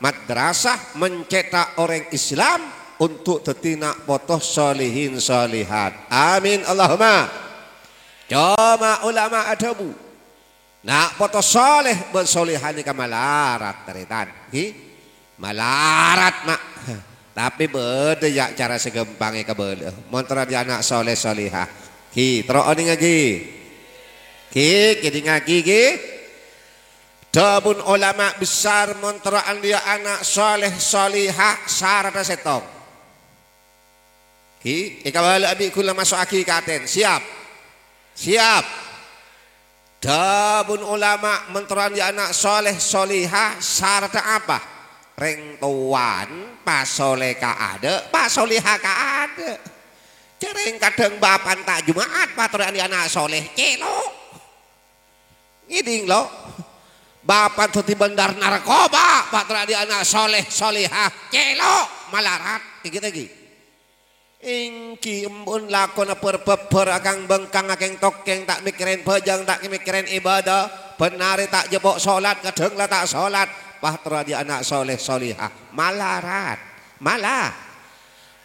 madrasah mencetak orèng Islam untuk dhâddhi na' poto solihin solihat. Amin Allahumma. Coma ulama adhâbu, na' poto soleh bân solehah nèka malarat, tarètan. Ghi? Malarat, Ma'. Tapè bâdâ, yâ, cara sè ghâmpang èkabâlâ. Mon terro andi' ana' soleh solehah. Ghi, terro onèngaghi. Ghi, kèdingngaghi, ghi. Dhâbuna ulama besar, mon terro andi' ana' soleh solehah, saradhâ sèttong. Ghi, èkabâlâ bi' ghulâ maso'aghi ka atèn. Siap? Siap. Dhâbuna ulama, mon terro andi' ana' soleh solehah, saradhâ apa? Rèng towana pasolè ka adâ', pasolehah ka adâ'. Jhâ' rèng kadhâng bapa'na ta' Juma'at, pas terro andi' ana' soleh, cèlo'. Ngèdhing, lo'. Bapa'na dhâddhi bandar narkoba, pas terro andi' ana' soleh solehah, cèlo', malarat. Ghi, ghi. Èngghi embu'en lakona bhâr-bhâbhâr, akang-bengkang, akèng-tokèng, ta' mèkkèrèn bhâjâng, ta' mèkkèrèn ibadah, bân arè ta' jhâpo' solat, kadhâng la ta' solat, pas terro andi' ana' soleh solehah, malarat, mala-,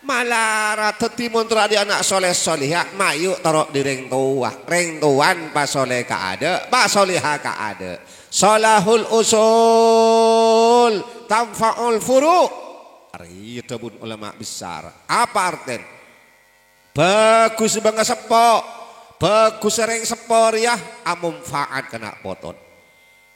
malarat. Dhâddhi mon terro andi' ana' soleh solehah, mayu' terro dhi rèng towa, rèng towana pasolè ka adâ', pasolehah ka adâ'. Shalahul usul tanfa'ul furu'. Arèya dhâbuna ulama besar. Apa artèna? Bhâghus bângaseppo, bhâghus rèng seppo rèya amonfa'at ka na' potona.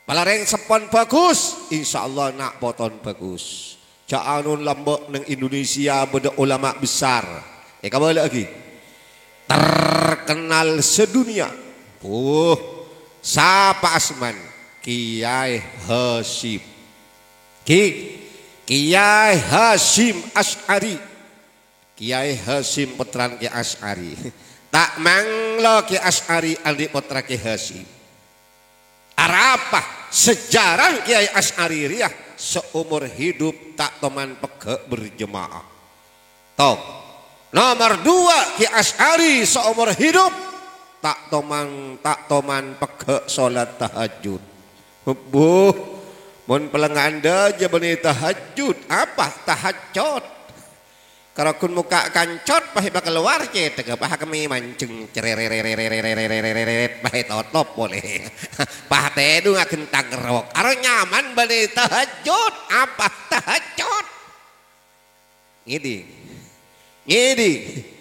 Pala rèng seppona bhâghus, insyaallah na' potona bhâghus. Jhâ' anon lambâ' neng Indonesia bâdâ ulama besar. Èkabâlâ'âghi. Terkenal sedunia. Buh, sapa asmana? Kiai Hasyim. Ki-, Kiai Hasyim Asy'ari. Kiai Hasyim pottrana Kiai Asy'ari. Ta' manglo Kiai Asy'ari andi' pottra Kiai Hasyim. Arapa sejarah Kiai Asy'ari rèya seumur hidup ta' toman pegghâ' berjemaah. Tong. Nomor dua, Kiai Asy'ari seumur hidup ta' toman, ta' toman pegghâ' solat tahajjud. Buh, mon palèngnga'an dâjâ bânnè tahajjud, apa? Tahajjud. Karo ghun mokka' kancot, pas èpakalowar cèthagghâ, pas kemmè manjeng, cerererererererereret, pas ètotop polè. Pas tèdung aghentang rok. Aro nyaman bânnè tahajjud. Apa? Tahajjud. Ngèdhing. Ngèdhing.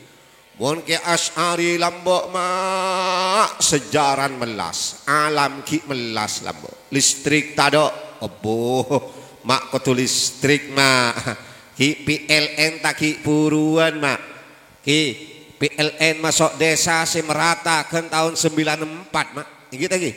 Mon Kiai Asy'ari lambâ', Ma', sejarah mellas, alam ghi' mellas lambâ'. Listrik tadâ', ebbu, Ma', kodhu listrik, Ma'. Ghi' P L N ta' ghi' buruwân, Ma'. Ghi', P L N maso' desa sè merata kan taon sembilan empat, Ma'. Èngghi ta' ghi'?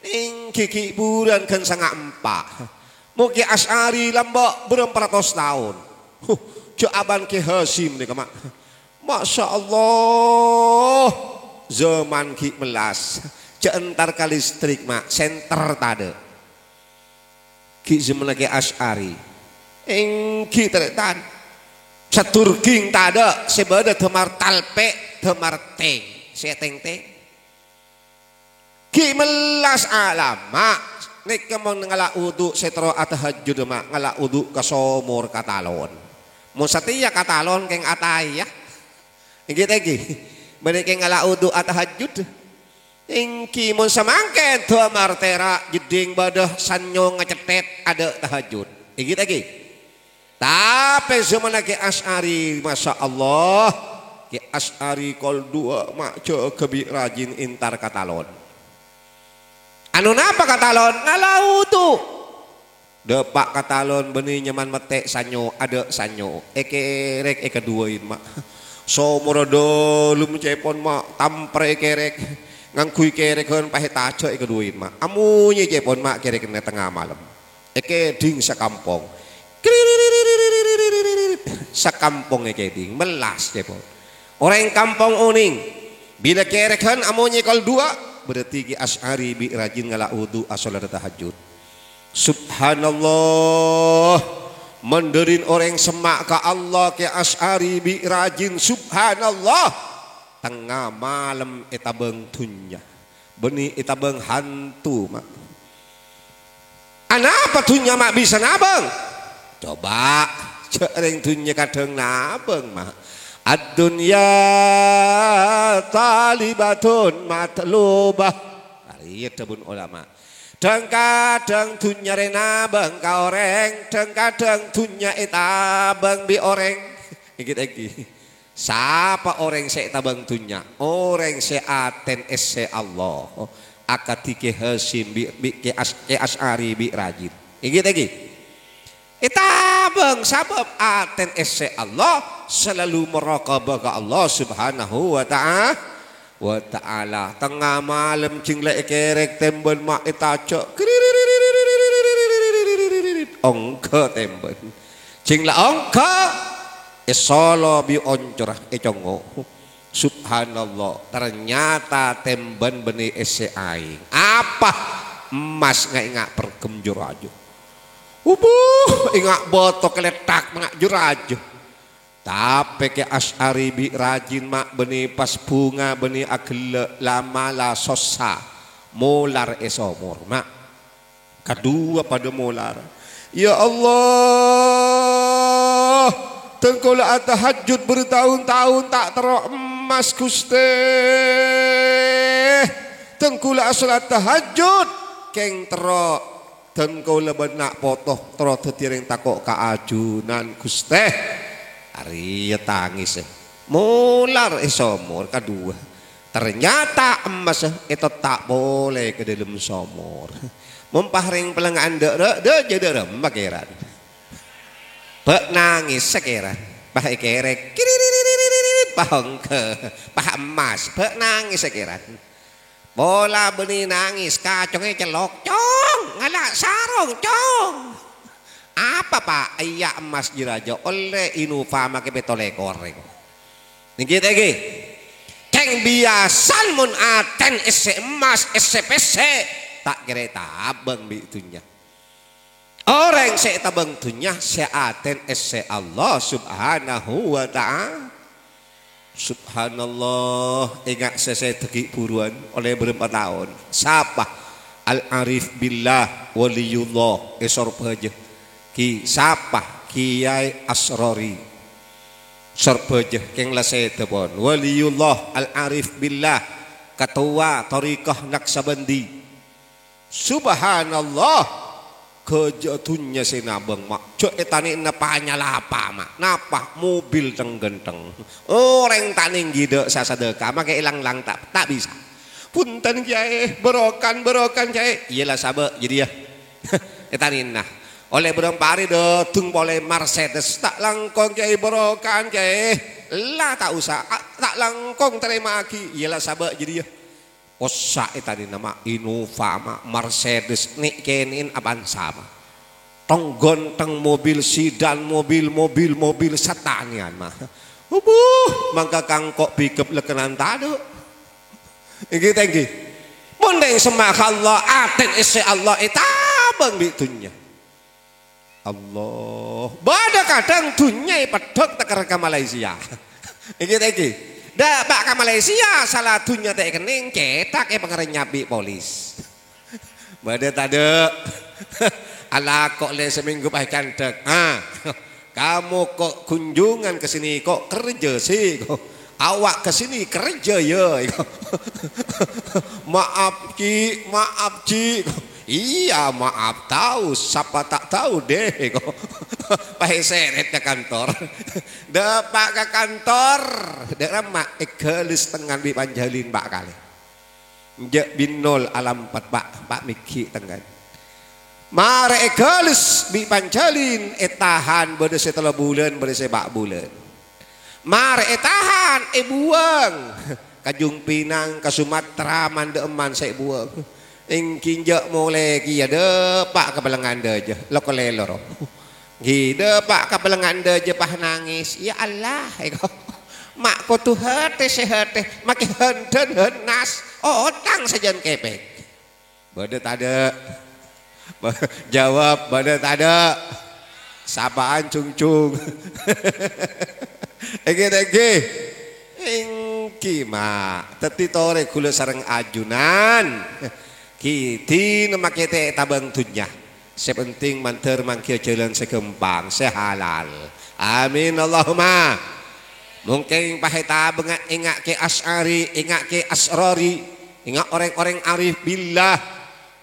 Èngghi ghi' buruwân kan sanga empa'. Mon Kiai Asy'ari lambâ' bârâmpa ratos taon. Huh, jhâ' abân Kiai Hasyim nèka, Ma'. Masya Allah, zaman ghi' mellas. Jhâ' entar ka listrik, Ma', senter tadâ'. Ghi' zamanna Kiai Asy'ari. Èngghi tarètan. Sadurging tadâ', sè bâdâ dâmar talpè', dâmar tèng. Sè tèng-tèng. Bi' mellas alamma', nèka mon ngala' wudu' sè terro atahajjud, ma', ngala' wudu' ka somor katalon. Mon satèya katalon kèng ataèya. Ènggi ta' ènggi? Bânnè kèng ngala' wudu' atahajjud. Ènggi mon samangkèn dâmar tèra' jeddhing bâdâ sanyo ngacèthèt adâ' tahajjud. Ènggi ta' ènggi? Tapè zamanna Kè Asy'ari, masya Allah, Kè Asy'ari kol duwâ' ma' jâgâ bi' rajin entar katalon. Anu napa katalon? Ngala' wudu'. Dâpa' katalon bânnè nyamana mèttè' sanyo, adâ' sanyo. Èkèrèk èkaduwâin, ma'. Somorra dâlem cèpon, ma', tampra èkèrèk. Ngangghuy kèrèk ghân pahèt tajâ èkaduwâin, ma'. Amonyè cèpon, ma', kèrèkna tengnga malem. Èkèdhing sakampong. Sakampong èkèdhing, mellas cèpon. Orèng kampong onèng. Bilâ kèrèk ghân amonyè kol duwâ', berarti Kè Asy'ari bi' rajin ngala' wudu' asolat tahajjud. Subhanallah. Mandhârin orèng semma' ka Allah, Kè Asy'ari bi' rajin, subhanallah. Tengnga malem ètabâng dhunnya. Bânnè ètabâng hantu, ma'. Anapa dhunnya ma' bisa nabâng? Coba, jâ' rèng dhunnya kadhâng nabâng, ma'. Ad-dunya talibatun matlubah. Arèya dhâbuna ulama. Dhâng-kadhâng dhunnya rè nabâng ka orèng, dhâng-kadhâng dhunnya ètabâng bi' orèng. Ènggi ta' ènggi? Sapa orèng sè ètabâng dhunnya? Orèng sè atèn èssè Allah. Akadhi Kè Hasyim bi', bi' Kè As-, Kè Asy'ari bi' rajin. Ènggi ta' ènggi? Ètabâng sabâb atèn èssè Allah, salalu muraqabah ka Allah Subhanahu wa ta'a-, wa ta'ala. Tengnga malem jhing la èkèrèk tèmbhân ma' ètajâ'. Ongghâ tèmbhân. Jhing la ongghâ, èsolo bi' oncorra, ècongngo'. Subhanallah, ternyata tèmbhân bânnè èssè aèng. Apa? Emmas nga'-ènga' perghem jâ-rajâ. Ubuh, ènga' bâto kalèthak nga' jâ-rajâ. Tapè Kè Asy'ari bi' rajin ma' bânnè pas bhunga bânnè aghellâ' la mala sossa molar è somor, ma'. Kaduwâ padâ molar. "Ya Allah, dhâng kaulâ atahajjud bertaun-taun ta' terro emmas, Ghustè. Dhâng kaulâ asolat tahajjud kèng terro dhâng kaulâ bân na' poto terro dhâddhi orèng tako' ka ajunan, Ghustè." Arèya tangèssa. Molar è somor kaduwâ. Ternyata emmas ètotta' polè ka dâlem somor. Mon pas rèng pèlengnga'an dâ'-, dâ'-, dâ'-, jâ dâ' remma kèran. Bâ' nangèssa kèran. Pas èkèrèk. Kiriririt. Pas ongghâ. Pas emmas. Bâ' nangèssa kèran. Pola bânnè nangès. Kacongngè cellok. "Cong! Ngala' sarong, Cong!" "Apa, Pa'?" "Iyâ, emmas jâ-rajâ. Ollè Innova makè pètto lèkor, rèng." Nènggi ta' ènggi? Kèng biyasana mon atèn èssè emmas, èssè pèssè, ta' kèra ètabâng bi' dhunnya. Orèng sè ètabâng dhunnya sè atèn èssè Allah Subhanahu wa Ta'ala. Subhanallah, ènga' sè sèdhâ ghi' buruwân, ollè bârâmpa taon. Sapa? Al-Arif Billah, Waliyullah, è Sorbhâjâ. Ki, sapa? Kiyai Asrori. Sorbhâjâ, kèng la sèdhâ pon. Waliyullah Al-Arif Billah, katowa thariqah Naqsabandi. Subhanallah. Ghâjâ dhunnya sè nabâng, ma'. Jhâ' ètanè'na panyalapa, ma'. Napa? Mobil thèng-ghânthèng. Orèng ta' nèngghi dâ' sasadâka, makè èlang-lang ta', ta' bisa. "Bhunten, Kèyaè, bârâkan, bârâkan, Kèyaè." "Iyâ la, sabâ' jârèya." Ètanè'na. Ollè bârâmpa arè dâteng polè Mercedes. "Ta' langkong, Kèyaè, bârâkan, Kèyaè." "La, ta' osa. A, ta' langkong, tarèma'aghi." "Iyâ la, sabâ' jârèya." Osa ètanè'na, ma', Innova, ma', Mercedes, nè'-kènè'en Avanza, ma'. Thèng-ghânthèng mobil sedan, mobil, mobil, mobil satanèyan, ma'. Obuh, mangka kangko' pickup lèkènan tadâ'. Ènggi ta' ènggi? Mon rèng semma' ka Allah, atèn èssè Allah ètabâng bi' dhunnya. Allah. Bâdâ kadhâng dhunnya èpeddhâk tèkèr ka Malaysia. Ènggi ta' ènggi? Dâpa' ka Malaysia, sala dhunnya ta' èkennèng, cètak èpangarenyap bi' polis. Bâdâ tadâ'? Alako' lè samènggu pas candhâk. Ah, kamu kok kunjungan ke sini, kok kerja sih? Awak ke sini kerja ya? Maaf, Ci', maaf, Ci'. Iya, maaf, tahu. Sapa tak tahu deh? Pas èsèrèt ka kantor. Dâpa' ka kantor. Dâ' ramma èghâlus tengngan bi' Panjhâlin pa' kalè. Enjâ' binol alampet, Pa', Pa' Mighi' tengngan. Marè èghâlus bi' Panjhâlin, ètahan bâdâ sè tello bulân, bâdâ sè pa' bulân. Marè ètahan, èbuwâng. Ka Jungpinang, ka Sumatera, man-dâ'emman sè èbuwâng. Èngghi enjâ' molè kèya dâpa' ka Bâlângan Dâjâ, lo-, kalèlo ro. Èngghi dâpa' ka Bâlângan Dâjâ pas nangès, "Ya Allah," èko. "Ma' kodhu hètè sè hètè, makè hèndhân hènas, otang sajân kèpèng." Bâdâ tadâ'? Jawab, bâdâ tadâ'? Sapa'an, Jung-jung? Èngghi, èngghi. Èngghi, Ma'. Dhâddhi torè ghulâ sareng ajunan. Ghi dinah makè ta' ètabâng dhunnya. Sè penting mandhâr manggiyâ jhâlân sè ghâmpang, sè halal. Amin, Allahumma. Mongkèng pas ètabângnga ènga'è Asy'ari, ènga'è Asrori, ènga' orèng-orèng arif billah.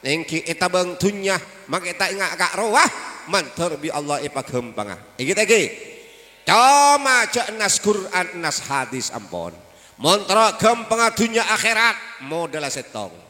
Èngghi ètabâng dhunnya, makè ta' ènga' ka' rowa, mandhâr bi' Allah èpaghâmpanga. Èngghi ta' èngghi? Coma jhâ' nas Qur'an, nas hadis ampon. Mon terro ghâmpangnga dhunnya akhèrat, modhâlla sèttong.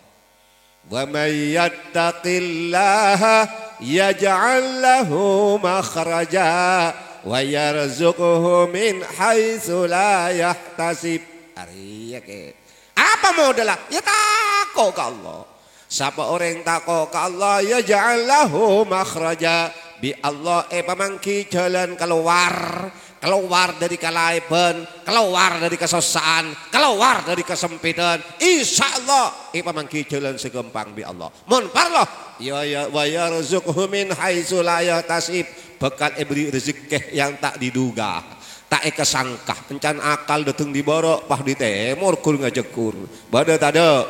"Wa may yattaqillaha yaj'al lahu makhraja wa yarzuqhu min haitsu la yahtasib." Arèya kè. Apa modhâlla? Ya tako' ka Allah. Sapa orèng tako' ka Allah, yaj'al lahu makhraja. Bi' Allah èpamangghi jhâlân kalowar. Kalowar dâri kalaèbhân, kalowar dâri kasossa'an, kalowar dâri kasempeddhân. Insyaallah èpamangghi jhâlân sè ghâmpang bi' Allah. Mon parlo, ya, ya, "Wa yarzuqhu min haitsu la yahtasib." Bhâkal èbherri' rejekkè yang tak diduga, ta' èkasangka. Èncan akal dâteng dâri bârâ', pas dâri tèmor ghur ngajhâghur. Bâdâ tadâ'?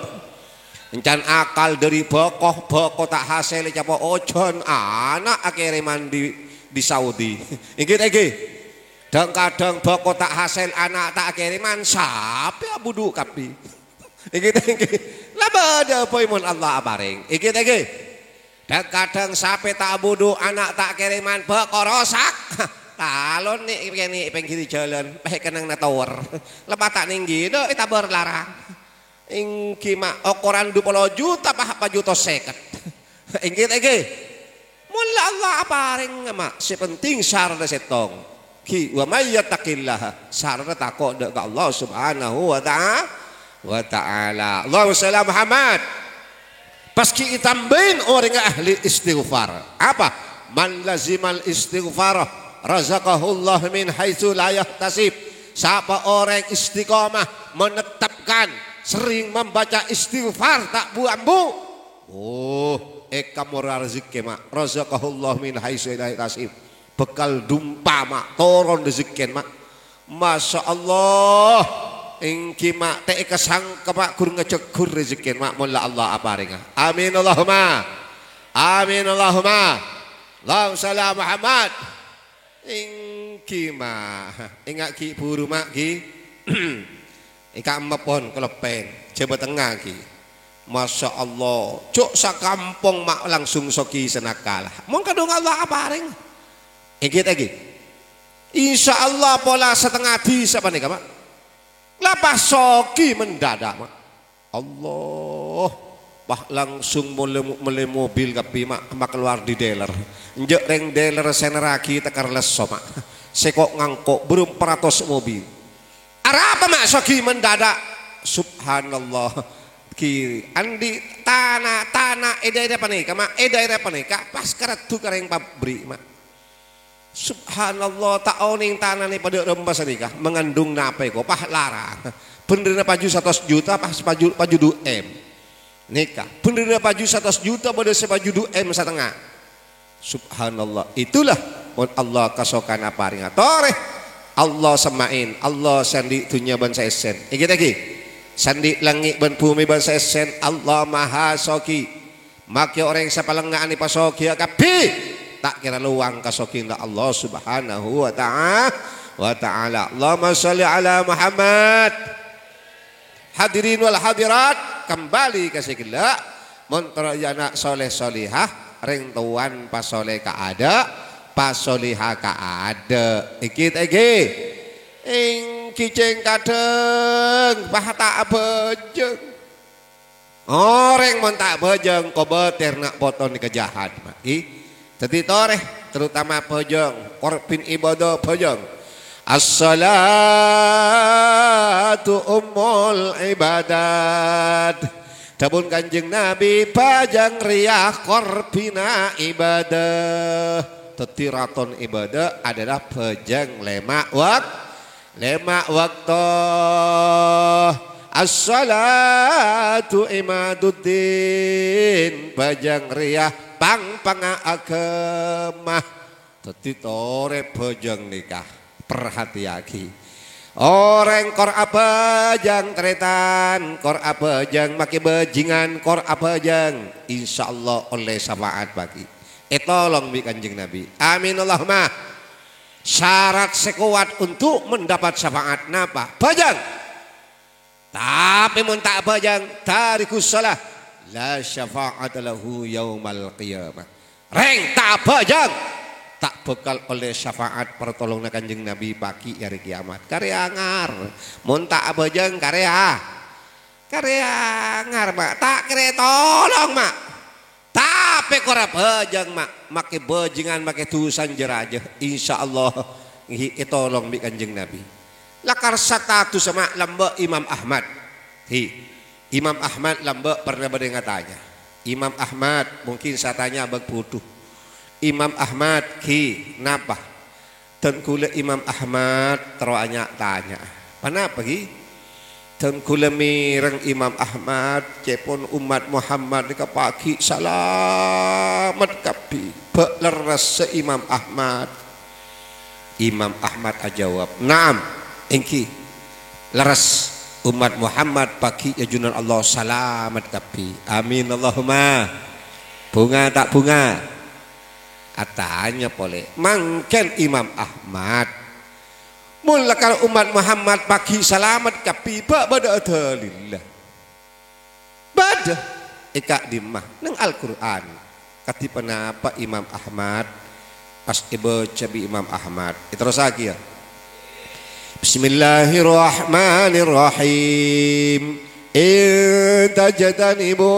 Èncan akal dâri bhâko, bhâko ta' hasèl ècapo' ojhân, ana' akèrèman dâri, dâri Saudi. Èngghi ta' èngghi? Dhâng-kadhâng bhâko ta' hasèl, ana' ta' akèrèman, sapè abudhu' kabbhi. Èngghi ta' èngghi? La bâdâ bhâi mon Allah aparèng. Èngghi ta' èngghi? Dhâng-kadhâng sapè ta' abudhu', ana' ta' akèrèman, bhâko rosak. Talon nè' kènè' pèngghir jhâlân, pè' kennengnganna tower. La pas ta' nèngghi, dâ' ètabâr larang. Èngghi, Ma', okoran dupolo juta, pa-, pa juta sèket. Èngghi ta' èngghi? Mon la Allah aparèng, Ma', sè penting saratna sèttong. Ghi, "Wa may yattaqillaha," saratna tako' dâ' ka Allah Subhanahu wa ta'a-, wa ta'ala. Allahumma shalli ala Muhammad. Pas ghi' ètambâi orèngnga ahli istighfar. Apa? "Man lazimal istighfar razaqahullahu min haitsu la yahtasib." Sapa orèng istiqomah, menetapkan, sering membaca istighfar ta' bu-ambu, oh, èkamora rejekkè, Ma'. Razaqahullah min haitsu la yahtasib. Bhâkal dumpa, Ma'. Toron rejekkèn, Ma'. Masya Allah. Èngghi, Ma'. Ta' èkasangka, Ma'. Ghur ngajhâghur rejekkèn, Ma'. Mon la Allah aparènga. Amin Allahumma. Amin Allahumma. Allahumma shalli ala Muhammad. Èngghi, Ma'. Ènga' ghi' buru, Ma', ghi. Èka' emma pon kaleppèn, Jhâbâ Tengnga, ghi. Masya Allah, jhâ' sakampong, Ma', langsung soghi sanakala. Mon kadhung Allah aparèng. Èngghi ta' èngghi? Insya Allah pola satengnga dhisa panèka, Ma'. La pas soghi mendadak, Ma'. Allah, pas langsung mellè, mellè mobil kabbhi, Ma', makalowar dâri dealer. Enjâ' rèng dealer sè nerraghi tèkar lesso, Ma'. Sèko' ngangko' bârâmpa ratos mobil. Arapa, Ma', soghi mendadak? Subhanallah. Ghi, andi' tana, tana è daerah panèka, Ma', è daerah panèka pas kareddhu ka rèng pabrik, Ma'. Subhanallah, ta' onèng tanana padâ rèmba sanèka, mangandung napa èko, pas larang. Bhendherrâ paju satos juta, pas paju, paju du M. Nèka, bhendherrâ paju satos juta, bâdâ sè paju du M satengnga. Subhanallah, itulah mon Allah kasokan aparènga. Torè. Allah sè ma'èn, Allah sè andi' dhunnya bân sè èssèn. Ènggi ta' ènggi? Sè andi' langngè' bân bhumè bân sè èssèn, Allah Maha Sogi. Makè orèng sè palèngnga'an èpasogiyâ kabbhi, ta' kèra lowang kasogiyanna Allah Subhanahu wa ta'a-, wa ta'ala. Allahumma shalli ala Muhammad. Hadirin wal hadirat, kembali ka sè ghellâ'. Mon terro ana' soleh solihah, rèng towan pasoleh ka adâ', pasolihah ka adâ'. Ènggi ta' ènggi? Ènggi cèng kadhâng, bâ ta' abhâjâng. Orèng mon ta' abhâjâng, kobâtèr na' poto nèka jahat, ma'. Ènggi? Dhâddhi torè, terutama bhâjâng, korbhina ibâdâ bhâjâng. As-shalatu ummul ibadat. Dhâbuna Kanjeng Nabi, bhâjâng rèya korbhina ibâdâ. Dhâddhi, raton ibâdâ adalah bhâjâng lèma' wak-, lèma' bâkto. As-shalatu imaduddin, bhâjâng rèya pang-pangnga aghâma. Dhâddhi torè bhâjâng nèka, parhatèyaghi. Orèng kor abhâjâng tarètan, kor abhâjâng makè bhâjingan, kor abhâjâng, insyaallah ollè syafaat bâgi. Ètolong bi' Kanjeng Nabi. Amin Allahumma. Syarat sè kowat untuk mendapat syafaat napa? Bhâjâng. Tapè mon ta' abhâjâng, tarikus shalah, la syafa'ata lahu yaumal qiyamah. Rèng ta' abhâjâng ta' bhâkal ollè syafaat partolonganna Kanjeng Nabi bâgi è arè kèyamat. Karè angar. Mon ta' abhâjâng, karè a-, karè angar, ma'. Ta' kèra ètolong, ma'. Tapè kor abhâjâng, ma', makè bhâjingan, makè dhusana jâ-rajâ. Insyaallah, ènggi ètolong bi' Kanjeng Nabi. Lakar satadussa, ma', lambâ' Imam Ahmad. Hi, Imam Ahmad lambâ' pernah bâdâ ngatanya. Imam Ahmad, mungkin satanya abâ' budhu. Imam Ahmad, ghi, napa? Dân ghulâ Imam Ahmad terro nya-tanya. Ponapa, ghi? Dân ghulâ mèreng Imam Ahmad, cèpon ommat Muhammad nèka paghi' salamet kabbhi. Bâ' lerressa Imam Ahmad. Imam Ahmad ajâwâb, "Na'am, ènggi. Lerres, ommat Muhammad paghi' è ajunan Allah salamet kabbhi. Amin Allahumma." Bhunga ta' bhunga? Atanya polè, "Mangkèn Imam Ahmad, mon lakar ommat Muhammad paghi' salamet kabbhi, bâ' bâdâ'â dalilla?" Bâdâ. È ka'dimma? Neng Al-Qur'an. Kadhi ponapa Imam Ahmad? Pas èbâca bi' Imam Ahmad. Èterrossaghi, yâ. Bismillahirrahmanirrahim. In tajtanibu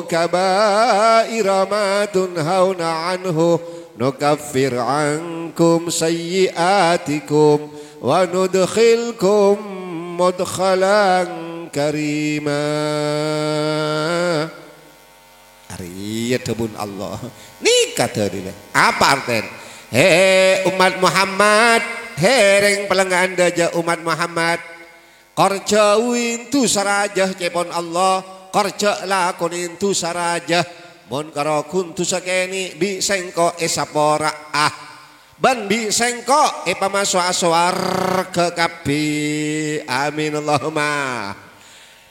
kaba'ira ma tunhauna anhu nukaffir ankum sayyi'atikum wa nudkhilkum mudkhalan karima. Arèya dhâbuna Allah. Nèka dalilla. Apa artèna? He, ommat Muhammad, he, rèng palèngnga'an dâjâ ommat Muhammad. Kor jhâuwi dhusa rajâ cèpon Allah, kor jhâ' lakonè dhusa rajâ. Mon karo ghun dhusa kènè' bi' sèngko' èsapora'a. Bân bi' sèngko' èpamaso'a sowarghâ kabbhi. Amin Allahumma.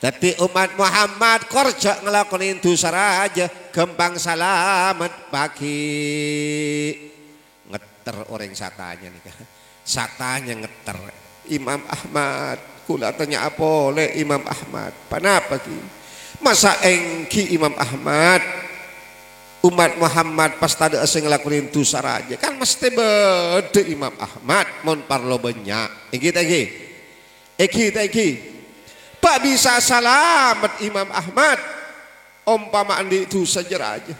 Dhâddhi ommat Muhammad kor jhâ' ngalakonè dhusa rajâ, ghâmpang salamet paghi'. Ngetter orèng satanya nèka. Satanya ngetter. "Imam Ahmad, kaulâ atanya'a polè, Imam Ahmad. Ponapa, ghi? Masa' ènggi Imam Ahmad, ommat Muhammad pas tadâ' sè ngalakonè dhusa rajâ? Kan mesthè bâdâ Imam Ahmad, mon parlo bânnya'. Ènggi ta' ènggi? Ènggi ta' ènggi? Bâ' bisa salamet Imam Ahmad, ompama andi' dhusa jâ-rajâ."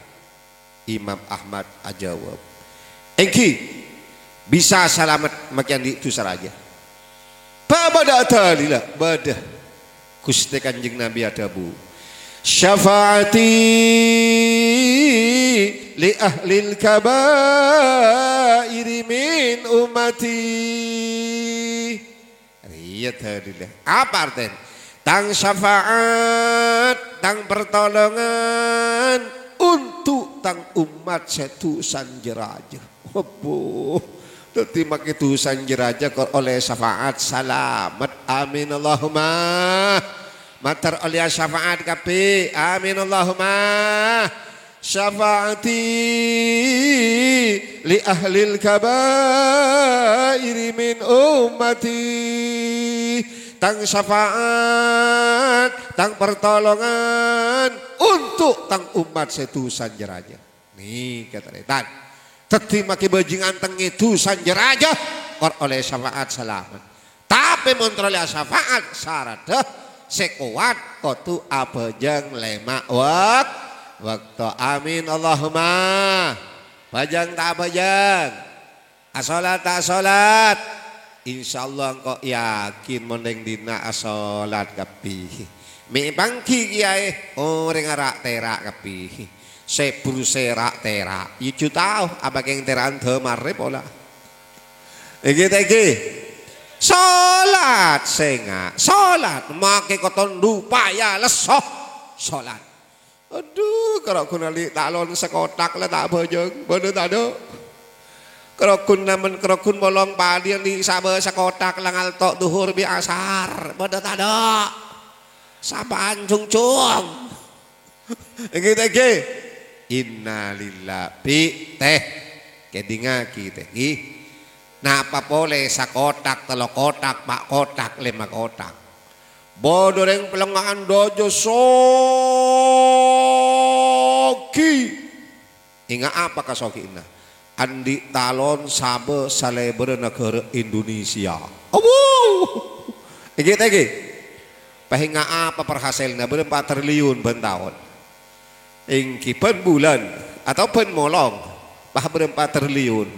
Imam Ahmad ajâwâb, "Ènggi, bisa salamet makè andi' dhusa rajâ." "Bâ' bâdâ dalilla?" "Bâdâ." Ghustè Kanjeng Nabi adhâbu, "Syafa'ati li ahlil kaba'iri min ummati." Rèya dalilla. Apa artèna? Tang syafaat, tang pertolongan untuk tang ommat sè dhusana jâ-rajâ. Abbhu, Dhâddhi, make dusan jârèya kor ollè syafaat salamet. Amin Allahumma. Mator ollè syafaat kabbhi. Amin Allahumma. Syafaati li ahlil kabairi min ummati. Tang syafaat, tang pertolongan untuk tang ommat sè dusan jârèya. Nèka tarètan. Dhâddhi make bhâjingan tengngè dusan jârèya, kor ollè syafaat salamet. Tapè mon terro ollè syafaat, saradhâ sè kowat kodhu abhâjâng lèma' wak-, bâkto. Amin Allahumma. Bhâjâng ta' abhâjâng? Asolat ta' asolat? Insyaallah engko' yakin mon neng dinna' asolat kabbhi. Me' panggi kiyaè orèng ara' tèra' kabbhi. Sè buru sèra' tèra'. Iyâ jhu tao apa kèng tèra'an dâmarè pola. Èngghi ta' èngghi? Solat sènga', solat make koton dupaya lesso. Solat. Adhu, karo ghun andi' talon sakothak la ta' bhâjâng, bâdâ tadâ'? Karo ghun namen karo ghun molong padhi andi' sabâ sakothak la ngalto' dhuhur bi' asar, bâdâ tadâ'? Sapaan jhungjhung? Èngghi ta' èngghi? Innalillah, bi' tè. Kèdingngaghi tè, èngghi. Napa polè sakothak, tello kothak, pa' kothak, lèma kothak? Bâdâ rèng pèlengnga'an dâjâ soghi. Enga' apa kasoghina? Andi' talon sabâ salèbârrâ naghârâ Indonesia. Awu! Èngghi ta' èngghi? Paènga' apa perhasilna? Bârâmpa triliun bân taon. Èngghi bân bulân atau bân molong, pa bârâmpa triliun.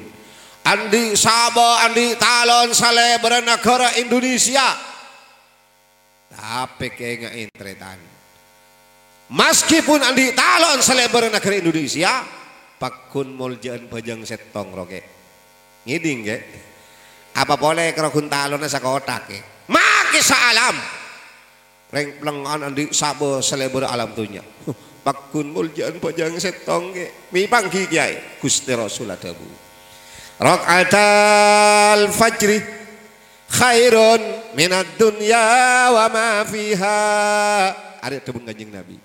Andi' sabâ, andi' talon salèbârrâ naghârâ Indonesia. Tapè kènga'è, tarètan. Maskèpon andi' talon salèbârrâ naghârâ Indonesia, pagghun molja'an bhâjâng sèttong, ro, Kè. Ngèdhing, Kè. Apa polè karo ghun talonna sakothak, Kè. Make saalam. Rèng pèlengnga'an andi' sabâ salèbârrâ alam dhunnya. Pagghun molja'an bhâjâng sèttong, Kè. Mi' panggi, Kèyaè. Ghustè Rasul adhâbu, "Rak'atal fajri khairun minad dunya wa ma fiha." Arè dhâbuna Kanjeng Nabi.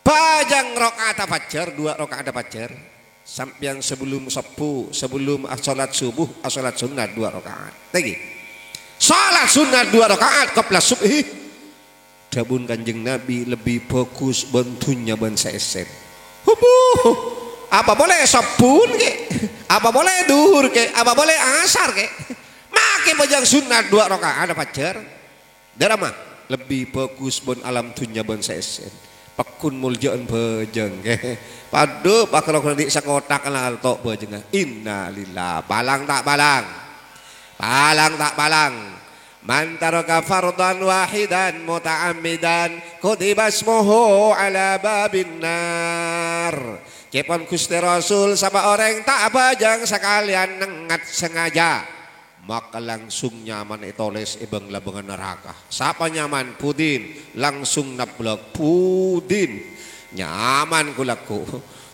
Bhâjâng raka'atta fajr, duwâ' raka'atta fajr. Sampèyan sabellum sobbhu, sabellum asolat subuh, asolat sunnat duwâ' raka'at. Lagi. Salat sunnat duwâ' raka'at qabla subhi. Dhâbuna Kanjeng Nabi lebbi bhâghus bân dhunnya bân sè èssèna. Hubuh! Apa polè sobbhuna, Kè? Apa polè dhuhur, Kè? Apa polè asar, Kè? Make bhâjâng sunnat duwâ' raka'at fajr. Dârâmma lebbi bhâghus bân alam dhunnya bân sè èssèna. Pagghun molja'an bhâjâng, Kè. Padâ pakaro andi' sakothak la ngalto' bhâjângnga. Innalillah. Palang ta' palang? Palang ta' palang? "Man taraka fardhan wahidan muta'ammidan, kutiba ismuhu ala babin nar." Ca'èpon Ghustè Rasul, sapa orèng ta' abhâjâng sakalèyan nengnget sengaja, maka langsung nyamana ètolès è bâng-labângnga naraka. Sapa nyaman? Budin. Langsung nabblâk. Budin. Nyaman ghu-lagghu.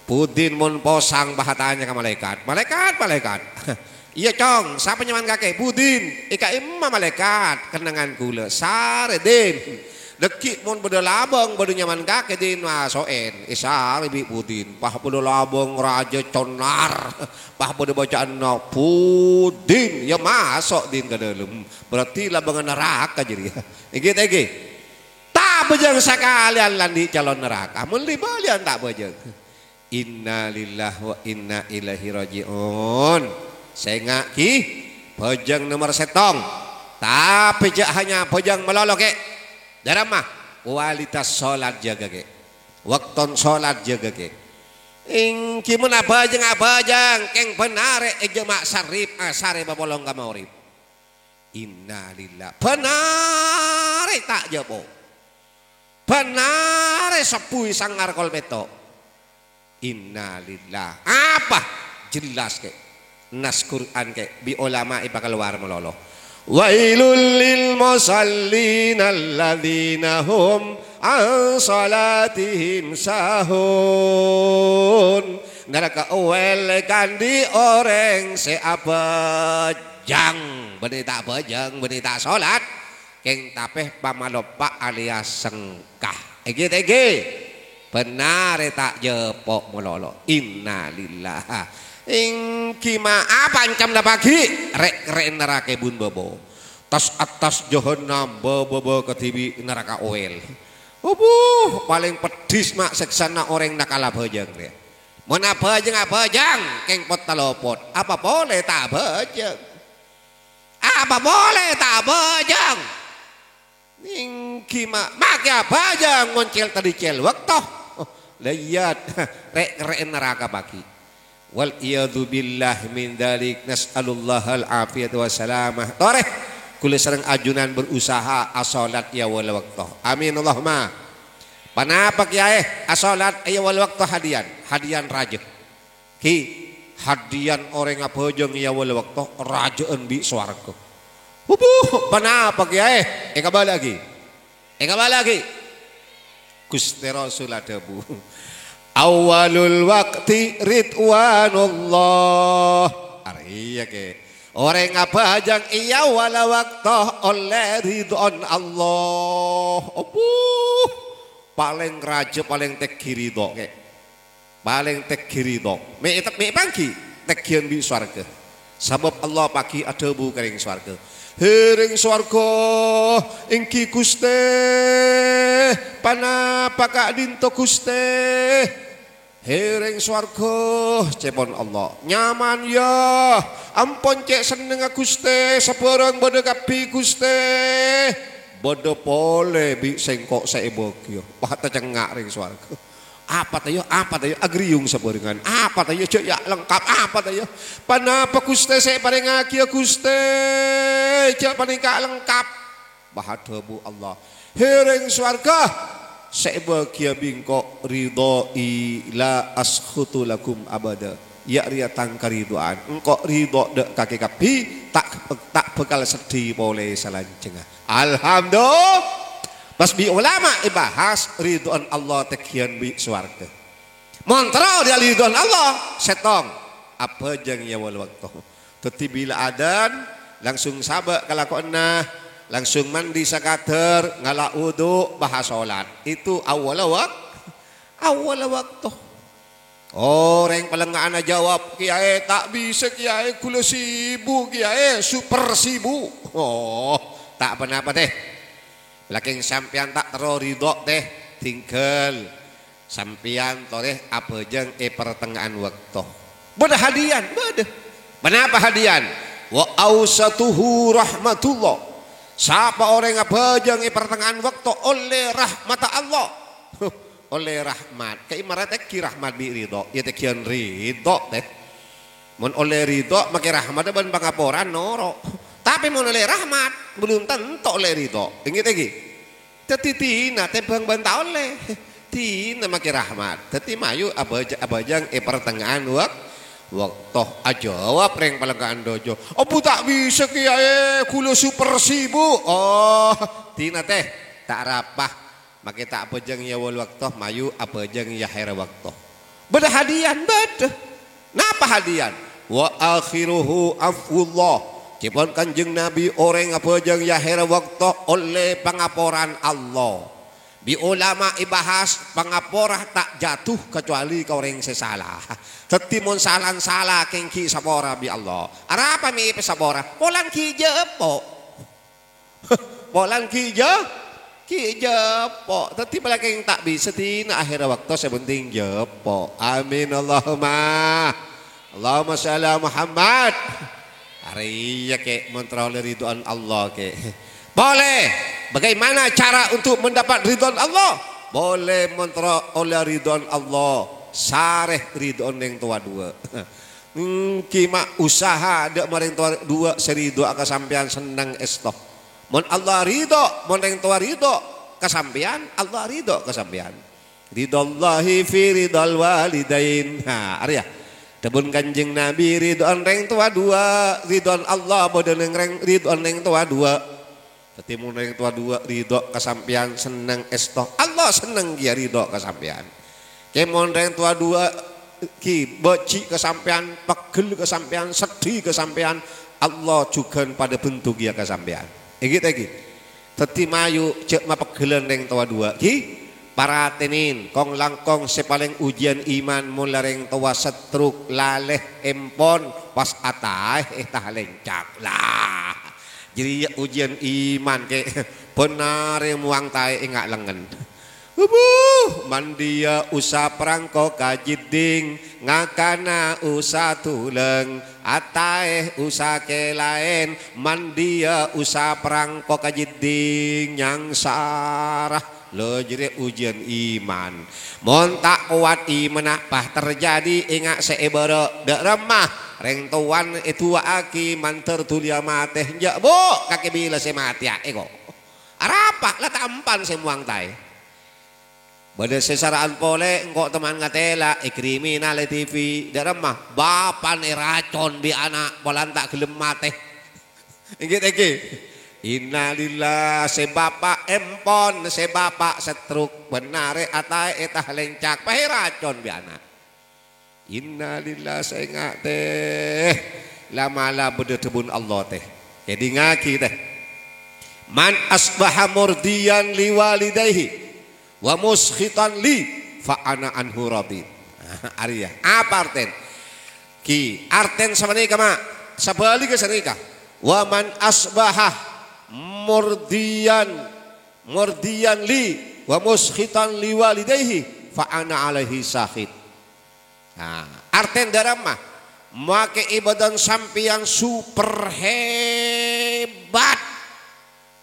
Budin mon posang, pas atanya ka malaèkat. "Malaèkat, malaèkat." "Iyâ, Cong, sapa nyaman kakè?" "Budin." "È ka'imma malaèkat?" "Kennengngan ghulâ." "Sarè, Din." Dhâggi' mon bâdâ labâng bâdâ nyaman kakè, Din, maso'è. Èsarè bi' Budin. Pas bâdâ labâng rajâ conar. Pas bâdâ bâca'anna, "Budin." Iyâ, maso', Din, ka dâlem. Berarti labângnga naraka jârèya. Èngghi ta' èngghi? Ta' abhâjâng sakalèyan la andi' calon naraka. Mon li-bâliyân ta' abhâjâng. Innalillahi wa inna ilaihi raji'un. Sènga' ghi, bhâjâng nomer sèttong. Tapè jhâ' hanya bhâjâng malolo, Kè. Dârâmma? Kualitas solat jâgâ, Kè. Wâkto solat jâgâ, Kè. Èngghi mon abhâjâng, abhâjâng, kèng bân arè è jhâ' ma' sarrif, asarè papolong ka maghrib. Innalillah. Bân arè ta' jhâpo. Bân arè sobbhu sangar kol pètto'. Innalillah. Apa? Jelas, Kè. Nas Qur'an, Kè. Bi' olama èpakalowar malolo. "Wailul lil musallin alladzina hum an salatihim sahun." Naraka owèl èkandi orèng sè abhâjâng, bânnè ta' abhâjâng, bânnè ta' solat, kèng tapè pamaloppa' alèya sengka. Èngghi ta' èngghi? Bhennarè ta' jhâpo' malolo. Innalillah. Èngghi ma-, apa encam la paghi'? Rè'-kerrè'na naraka bun bâbâ. Tas-attas jahannam bâ-bâbâ kadhibi' naraka owèl. Abuh, palèng peddhis ma' sèksana orèng nakala abhâjâng rèya. Mon abhâjâng-abhâjâng, kèng pot-talopot. Apa polè ta' abhâjâng? Apa polè ta' abhâjâng? Èngghi ma-, makè abhâjâng mon cèl tadhâ' cèl bâkto. La iyâ, rè'-kerrè'na naraka paghi'. Wal iyadzu billah min dzalik, nas'alullahal afiyata wassalamah. Torè, kaulâ sareng ajunan berusaha asolat è awal bâkto. Amin, Allahumma. Ponapa, Kèyaè, asolat è awal bâkto hadiyân? Hadiyân rajâ. Ghi, hadiyân orèng abhâjâng è awal bâkto rajâ'ân bi' sowarghâ. Hubuh, ponapa, Kèyaè? Èkabâlâ'aghi. Èkabâlâ'aghi. Ghustè Rasul adhâbu, "Awwalul waqti ridwanullah." Arèya, Kè. Orèng abhâjâng è awal bâkto ollè ridho'an Allah. Abuh. Palèng rajâ, palèng tèngghi ridho, Kè. Palèng tèngghi ridho. Mè', mè' paghi' tèngghiyân bi' sowarghâ. Sabâb Allah paghi' adhâbu ka rèng sowarghâ, "Hè, rèng sowarghâ, èngghi Ghustè, ponapa ka'dinto Ghustè?" "Hè, rèng sowarghâ," ca'èpon Allah, "nyaman, yâ? Ampon cè' sennengnga Ghustè, sabârâng bâdâ kabbhi, Ghustè. Bâdâ polè bi' sèngko' sè èbâghiyâ." Wah, tacengnga' rèng sowarghâ. "Apa ta' iyâ? Apa ta' iyâ?" Aghâriyung sabârengan. "Apa ta' iyâ? Jhâ' yâ lengkap. Apa ta' iyâ?" "Ponapa, Ghustè, sè èparèngngaghi, yâ, Ghustè? Jhâ' panèka lengkap." Bâ adhâbu Allah, "Hè, rèng sowarghâ, sè èbâghiyâ bi' engko' ridho'i la askhutu lakum abada. Yâ rèya tang karidho'an. Engko' ridho dâ' kakè kabbhi, ta', ta' bhâkal seddhi polè salanjhângnga." Alhamdulillah. Pas bi' ulama èbahas ridho'an Allah tènggiyân bi' sowarghâ. Mon terro dâ' ridho'an Allah, sèttong, abhâjâng è awal bâkto. Dhâddhi bilâ adzan, langsung sabâ' kalakowanna, langsung mandi sakadâr, ngala' wudu, bâ asolat. Itu awwal wak-, awwal bâkto. Orèng palèngnga'an ajâwâb, "Kèyaè, ta' bisa, Kèyaè, kaulâ sibuk, Kèyaè, super sibuk." Oh, ta' ponapa, tè. Lakèng sampèyan ta' terro ridho, tè. Tinggal sampèyan torè abhâjâng è partengnga'an bâkto. Bâdâ hadiyân, bâdâ. Ponapa hadiyân? "Wa ausatuhu rahmatullah." Sapa orèng abhâjâng è partengnga'an bâkto ollè rahmatta Allah. Ollè rahmat. Ka'immarat tèngghi rahmat bi' ridho. Yâ tènggiyân ridho, tè. Mon ollè ridho, makè rahmatta bân pangaporan noro'. Tapè mon ollè rahmat, belum tanto ollè ridho. Èngghi tèngghi. Dhâddhi dina tèmbhâng bân ta' ollè. Dina makè rahmat. Dhâddhi mayu abhâjâ-, abhâjâng è partengnga'an wak-, bâkto. Ajâwâb rèng palèngnga'an dâjâ, "Abu, ta' bisa, Kèyaè, kaulâ super sibuk." Oh, dina, tè. Ta' arapa. Makè ta' abhâjâng è awal bâkto, mayu abhâjâng è ahèr bâkto. Bâdâ hadiyân, bâdâ. Napa hadiyân? "Wa akhiruhu afwullah." Ca'èpon Kanjeng Nabi, orèng abhâjâng è ahèr bâkto ollè pangaporan Allah. Bi' ulama èbahas, pangapora ta' jatuh kecuali ka orèng sè sala. Dhâddhi mon salan sala kèng ghi' sapora bi' Allah. Arapa mè' èpasapora? Polana ghi' jâpo'. Polana ghi' jâ-, ghi' jâpo'. Dhâddhi polana kèng ta' bisa dina ahèr bâkto, sè penting jâpo'. Amin, Allahumma. Allahumma shalli ala Muhammad. Arèya, Kè, mon terro ollè ridho'an Allah, Kè. Polè, bagaimana cara untuk mendapat ridho'an Allah? Polè mon terro ollè ridho'an Allah, sarè ridho'an rèng towa duwâ'. Èngghi ma' usaha dâ' ma' rèng towa duwâ' sè ridho'a ka sampèyan senneng èsto. Mon Allah ridho, mon rèng towa ridho ka sampèyan, Allah ridho ka sampèyan. "Ridhallahi fi ridhal walidain." Ha, arèya. Dhâbuna Kanjeng Nabi, "Ridho'an rèng towa duwâ', ridho'an Allah bâdâ neng rèng, ridho'an rèng towa duwâ'." Dhâddhi, mon rèng towa duwâ' ridho ka sampèyan, senneng èsto, Allah senneng kèya ridho ka sampèyan. Kè mon rèng towa duwâ' Ghi, bâji' ka sampèyan, pegghel ka sampèyan, seddhi ka sampèyan, Allah jhughân padâ bendhugiyâ ka sampèyan. Èngghi ta' èngghi? Dhâddhi mayu jhâ' mapegghellân rèng towa duwâ', ghi. Paratènè, kong-langkong sè palèng ujiyân iman, mola rèng towa setruk, lalè, empon, pas ataè, eh, ta' lèncak. Lah, jârèya ujiyân iman, kè. Bân arè mowang taè enga' lengngen. Abuh, mandiya usa prangko kajeddhing, ngakana usa tulâng, ataè usa kèlaèn, mandiya usa prangko kajeddhing, nyangsara. Lho, jârèya ujiyân iman. Mon ta' kowat imanna, pas terjadi enga' sè èbârâ', dâ' remma, rèng towana èdu'aaghi mandhâr dhuliyâ matè, enjâ', Bu', kakè bilâ sè matèya, èko. Arapa la ta' empan sè mowang taè. Bâdâ sè sara'an polè, engko' temman ngatèla, èkriminal è T V, dâ' remma, bapa'na èracon bi' ana', polana ta' ghellem matè. Èngghi ta' èngghi? Innalillah, sè bapa' empon, sè bapa' setruk, bân arè ataè èta lèncak, pas èracon bi' ana'. Innalillah, sènga' tè. La mala bâdâ dhâbuna Allah tè. Kèdingngaghi tè. "Man asbaha murdiyan li walidaihi wa muskhitan li fa ana anhu radin." Arèya, apa artèna? Ghi, artèna sapanèka, Ma'. Sabhâligghâ sapanèka. "Wa man asbaha murdiyan, murdiyan li wa muskhitan li walidaihi fa ana alaihi sakhit." Nah, artèna dâ' remma, makè ibâdâna sampèyan super hebat.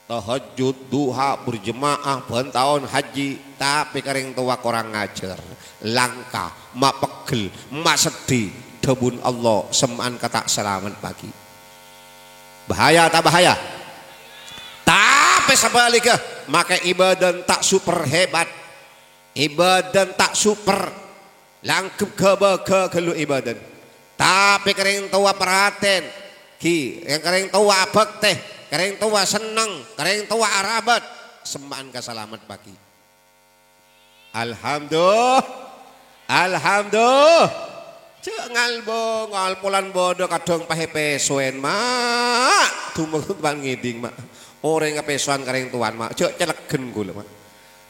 Tahajjud, duha, berjemaah, bân taon haji, tapè ka rèng towa korang ajhâr, langka, mapegghel, maseddhi, dhâbuna Allah, semma'an ka ta' salamet paghi. Bahaya ta' bahaya? Tapè sabhâligghâ, makè ibâdâna ta' super hebat, ibâdâna ta' super, la anggep ghâ-bâghâ ghâllu ibâdâna. Tapè ka rèng towa paratèn, ghi, ka rèng towa abhâktè, ka rèng towa senneng, ka rèng towa arabât, semma'an ka salamet paghi. Alhamdu-, alhamdu-, jhâ' ngalbâ, ngal-polan bâdâ kadhâng pahèpèsowèn, Ma'. Dumeng pan ngèdhing, Ma'. Orèng apèsowan ka rèng towana, Ma'. Jhâ' cèlèghân kaulâ, Ma'.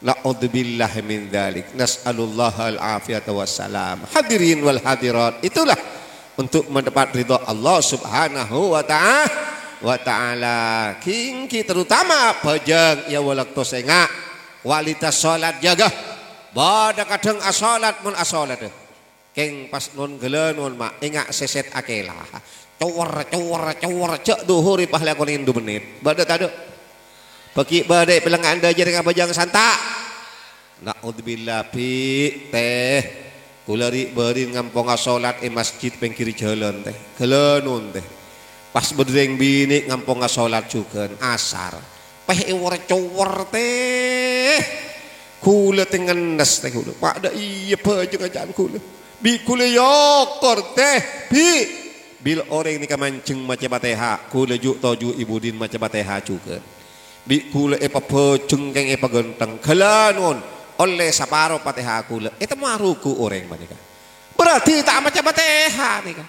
Na'udzubillah min dzalik. Nas'alullahal afiyata wassalam. Hadirin wal hadirat, itulah untuk mendapat ridho Allah Subhanahu wa ta'a-, wa ta'ala. Kèng-, kèng terutama bhâjâng, ya, wakto sènga'. Kualitas sholat jaga. Bâdâ kadhâng asolat mon asolat. Kèng pas non ghâlânon, Ma', enga' sèsèt akèla. Cowor, cowor, cowor, jhâ' dhuhur pas lakon endu mennit. Bâdâ tadâ'? Bâgi bâdâ è pèlèngan dâjâ rèng abhâjâng santa'. Na'udzubillah, Bi', tè. Kaulâ ri'-bâri' ngamponga solat è masjid pèngghir jhâlân, tè. Ghâlânon, tè. Pas bâdâ rèng binè' ngamponga solat jhughân, asar. Pè' èwor-cowor, tè. Kaulâ tè ngennes, tè, kaulâ. Padâ iyâ bhâjâng ajâ'ân kaulâ. Bi' kaulâ èokor, tè. Bi', bilâ orèng nèka manjheng maca Fatèha, kaulâ ju'-toju' è budina maca Fatèha jhughân. Bi' kaulâ èpabhâjâng kèng èpaghântheng. Ghâlânon, ollè saparo Fatèha kaulâ. Ètemmo aruku' orèng panèka. Berarti ta' maca Fatèha nèka.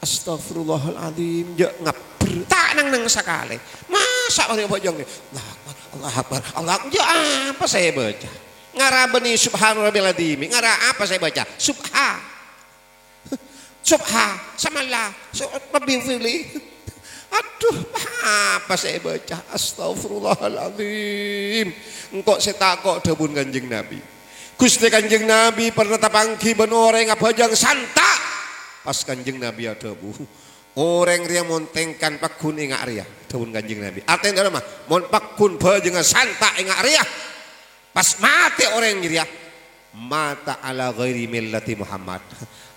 Astaghfirullahaladzim, jhâ' ngabbher. Ta' neng-neng sakalè. Masa' orèng bhâjâng nè? Allahu Akbar, Allahu Akbar, Allahu Akbar. Jhâ' apa sè èbâca? Ngara bânnè Subhana Rabbiyal Adzim. Ngara apa sè èbâca? Subha. Subha, samallah, su-, Rabbi fili. Aduh, apa sè èbâca? Astaghfirullahaladzim. Engko' sè tako' dhâbuna Kanjeng Nabi. Ghustè Kanjeng Nabi pernah tapangghi bân orèng abhâjâng santa'. Pas Kanjeng Nabi adhâbu, "Orèng rèya mon tèngkan pagghun enga' rèya," dhâbuna Kanjeng Nabi. Artèna dâ' remma, mon pagghun bhâjângnga santa' enga' rèya, pas matè orèng rèya, mata ala ghairi millati Muhammad.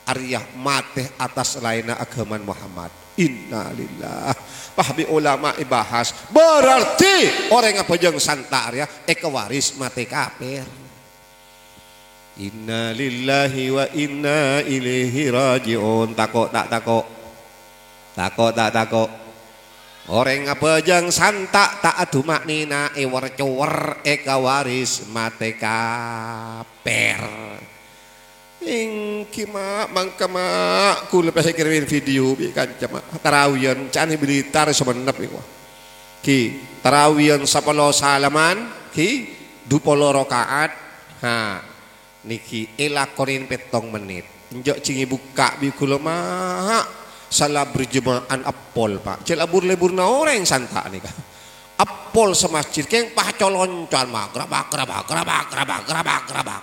Arèya matè attas laènna aghâmana Muhammad. Innalillah. Pas bi' ulama èbahas, berarti orèng abhâjâng santa' rèya èkawaris matè kapèr. Innalillahi wa inna ilaihi raji'un. Tako' ta' tako'? Tako' ta' tako'? Orèng abhâjâng santa' ta' aduma'nèna, èwor-cowor, èkawaris matè kapèr. Èngghi, Ma', mangka, Ma', kaulâ pèssè kèrèmè video bi' kanca, Ma'. Tarawiyan, ca'na Blitar sè mennep nèko. Ghi, tarawiyan sapolo salaman, ghi, dupolo raka'at. Ha, nèkè èlakonè pèttong mennit. Enjâ' jhâ' èbukka' bi' kaulâ, Ma'. Sala berjemaah èppol, Pa'. Jhâ' lebur-leburna orèng santa' nèka. Èppol samasjid, kèng pas colonco'an, Ma'. Grabak, grabak, grabak, grabak, grabak, grabak.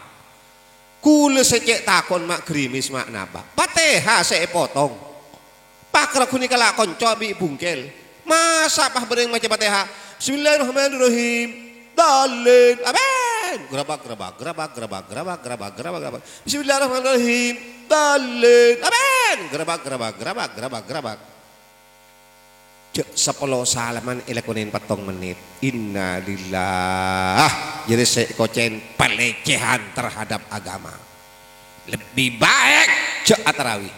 Kaulâ sè cè' tako'en, Ma', gârimis, Ma', napa? Patèha sè èpotong. Pakra ghunèka la konco' bi' bungkel. Masa' pas bhâreng maca Patèha, "Bismillahirrahmanirrahim. Dhalin. Amin." Grabak, grabak, grabak, grabak. Bismillahirrahmanirrahim. Dhalin. Amin. Grabak, grabak, grabak, grabak, grabak. Jhâ' sapolo salaman èlakonè pèttong mennit. Innalillah. Jârèya sè èkocèn pelecehan terhadap agama. Lebbi baik jhâ' atarawi.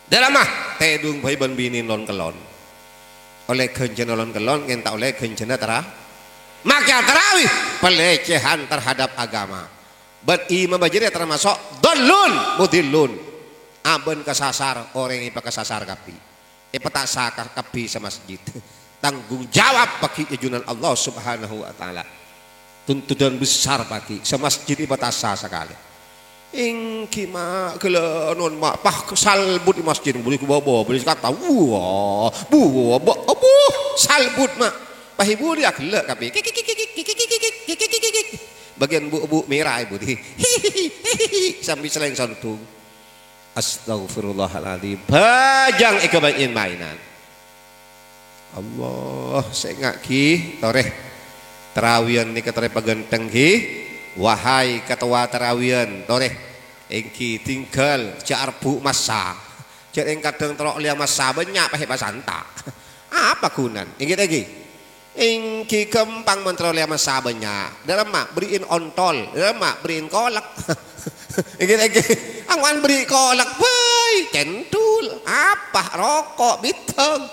Dâlâmma, tèdung bhâi bân binè lon-kellon. Ollè ghânjhâna lon-kellon, kèng ta' ollè ghânjhâna tara-, makè atarawi, pelecehan terhadap agama. Bân imam jârèya tamaso' dhallun mudhillun. Abân kasasar, orèng èpakasasar kabbhi. Èpatassa ka-, kabbhi samasjid. Tanggung jawab pagghi' è junanna Allah Subhanahu wa Ta'ala. Tuntutan besar pagghi', samasjid èpatassa sakalè. Èngghi, Ma', ghellâ' non, Ma', pas salbut è masjid, buli ku bâbâ, buli kata, wah, bu, bu, bu, salbut, Ma'. Pas ibu dia ghellâ' kabbhi. Kik, kik, kik. Bâgiyân bu-, bu mèra ibu di. Sambi seleng sondung. Astaghfirullahaladzim. Bhâjâng èghâbây in-maènan. Allah, sènga' ghi, torè. Tarawiyan nèka torè paghânteng ghi. Wahai katowa tarawiyan, torè. Èngghi tinggal jhâ' arbu massa. Jhâ' rèng kadhâng terro lèya massa bânnya' pahè pasanta'. Apa ghunana? Èngghi ta' èngghi? Èngghi ghâmpang mon terro lèya massa bânnya'. Dâremma bherri'in ontol, dâremma bherri'in kolek. Èngghi ta' èngghi? Angwan bherri' kolek bhâi, cendhul, apa, roko', bidhâng.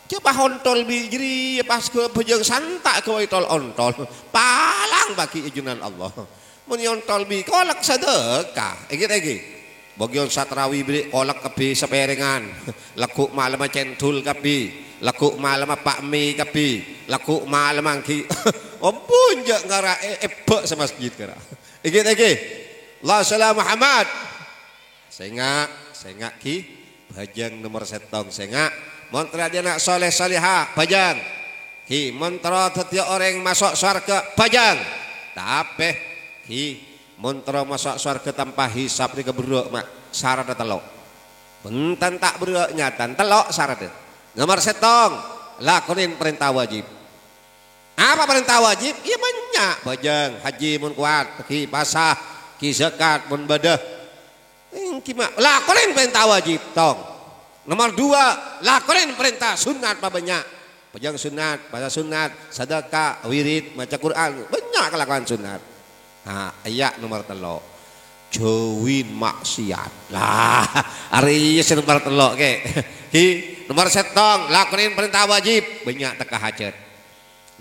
Jhâ' pas ontol bi' jârèya pas ghâ-, bhâjâng santa' ghâbây tol-ontol. Palang pagghi' è junanna Allah. Mon èontol bi' kolek sadâka, èngghi ta' èngghi? Bâgiyân sè tarawi bherri' kolek kabbhi sapèrèngan, lagghu' malemma cendhul kabbhi, lagghu' malemma pakmi kabbhi, lagghu' malemma èngghi. Ampon, jhâ' ngara è-, èbâ' samasjid kèra. Èngghi ta' èngghi? Allahumma shalli ala Muhammad. Sènga', sènga' ghi. Bhâjâng nomer sèttong, sènga'. Mon terro dhâddhi ana' soleh soleha, bhâjâng. Ghi, mon terro dhâddhiyâ orèng maso' sowarghâ, bhâjâng. Tapè, ghi, mon terro maso' sowarghâ tanpa hisab nèka berrâ', Ma'. Saradhâ tello'. Bhunten ta' berrâ' nyatana, tello' saradhâ. Nomer sèttong, lakonè parènta wajib. Apa parènta wajib? Iyâ bânnya'. Bhâjâng, haji mon kowat, ghi pasa, ghi zakat mon bâdâ. Èngghi, Ma', lakonè parènta wajib, tong. Nomer duwâ', lakonè parènta sunnat pabânnya'. Bhâjâng sunnat, pasa sunnat, sadâka, wirid, maca Qur'an, bânnya' kalakowan sunnat. Ha, iyâ nomer tello'. Jhâuwi maksiat. Lah, arèya sè nomer tello', kè. Ghi, nomer sèttong, lakonè parènta wajib, bânnya' tekka hajhât.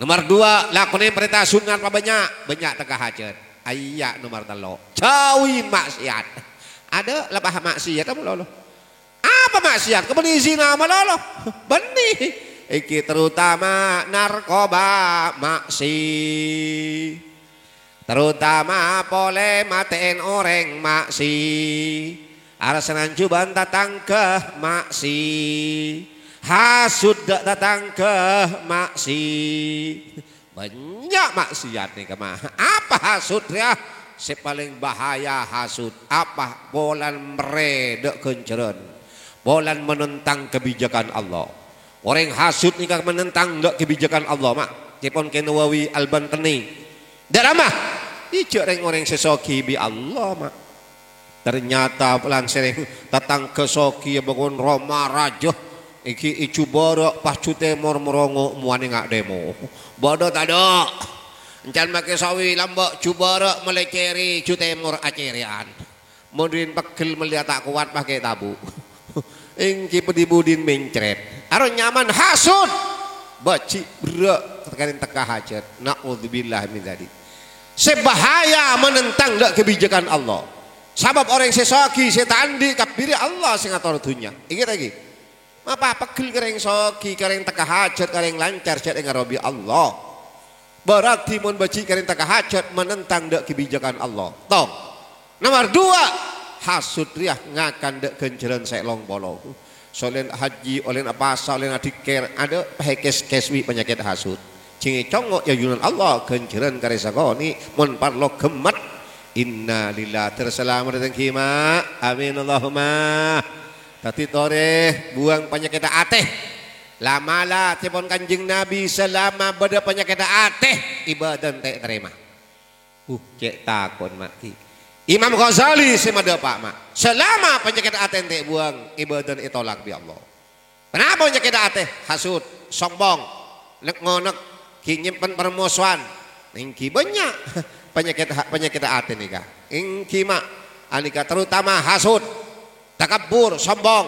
Nomer duwâ', lakonè parènta sunnat pabânnya', bânnya' tekka hajhât. Iyâ nomer tello', jhâuwi maksiat. Adâ' la pas maksiat apa malolo? Apa maksiat? Kabânnè zina malolo. Bânnè. Èngghi terutama narkoba, maksi. Terutama polè matè'èn orèng, maksi. Arassa nanjhubân tatangghâ, maksi. Hasud dâ' tatangghâ, maksi. Bânnya' maksiat nèka, Ma'. Apa hasud rèya? Sè palèng bahaya hasud. Apa? Polana marè dâ' ghânjhârân. Polana manentang kabijakan Allah. Orèng hasud nèka manentang dâ' kabijakan Allah, Ma'. Ca'èpon Kè Nawawi Al-Bantani. Dâ' ramma, ijâ rèng-orèng sè soghi bi' Allah, Ma'. Ternyata lan sèrèng tatangghâ soghi abângngona roma rajâ, èngghi è jhubârâ' pas jhu tèmor marongo' mowanè nga' demo. Bâdâ tadâ'? Èncana makè sawi lambâ' jhubârâ' mellè cèrè, jhu tèmor acèrè'an. Mon rèn peggel mellèya ta' kowat makè tabu'. Èngghi budi-budina mencret. Arowa nyamana hasud. Bâji' berrâ' tekanèn tekka hajhât. Na'udzubillah min dzalik. Sè bahaya manentang dâ' kabijakan Allah. Sabâb orèng sè soghi, sè ta' andi', kabbhirè Allah sè ngator dhunnya. Ènggi ta' ènggi? Mapa peggel ka orèng soghi, ka orèng tekka hajhât, ka orèng lancar, jhâ' ènga' rowa bi' Allah. Bârâghi mon bâji' ka orèng tekka hajhât, menentang dâ' kebijakan Allah. Tong. Nomor dua, hasut rèya ngakan dâ' ghânjhârân sè long polo. Sè ollèna hajji, ollèna pasa, ollèna dhikkèr, adâ' pèkès-kès bi' panyakèt hasut. Jhâ' ècongngo' è ajunan Allah, ghânjhârân karè sakonè', mon parlo ghemmet. Innalillahi, ter salamet dâteng ghimma. Amin, Allahumma. Dhâddhi torè buwâng panyakèt atè. La-mala tèpon Kanjeng Nabi, salama bâdâ panyakèt atè, ibâdâh ta' ètarèma. Uh, cè' tako'en, Ma', ghi. Imam Ghazali sè madhâpa', Ma'. Salama panyakèt atè ta' èbuwâng, ibâdâh ètolak bi' Allah. Ponapa panyakèt atè? Hasut, sombong, nèk-ngonèk, ghi nyèmpen parmosowan. Ènggi bânnya' panyakèt ha-, panyakèt atè nèka. Ènggi, Ma', anèka terutama hasut. Takabbur, sombong.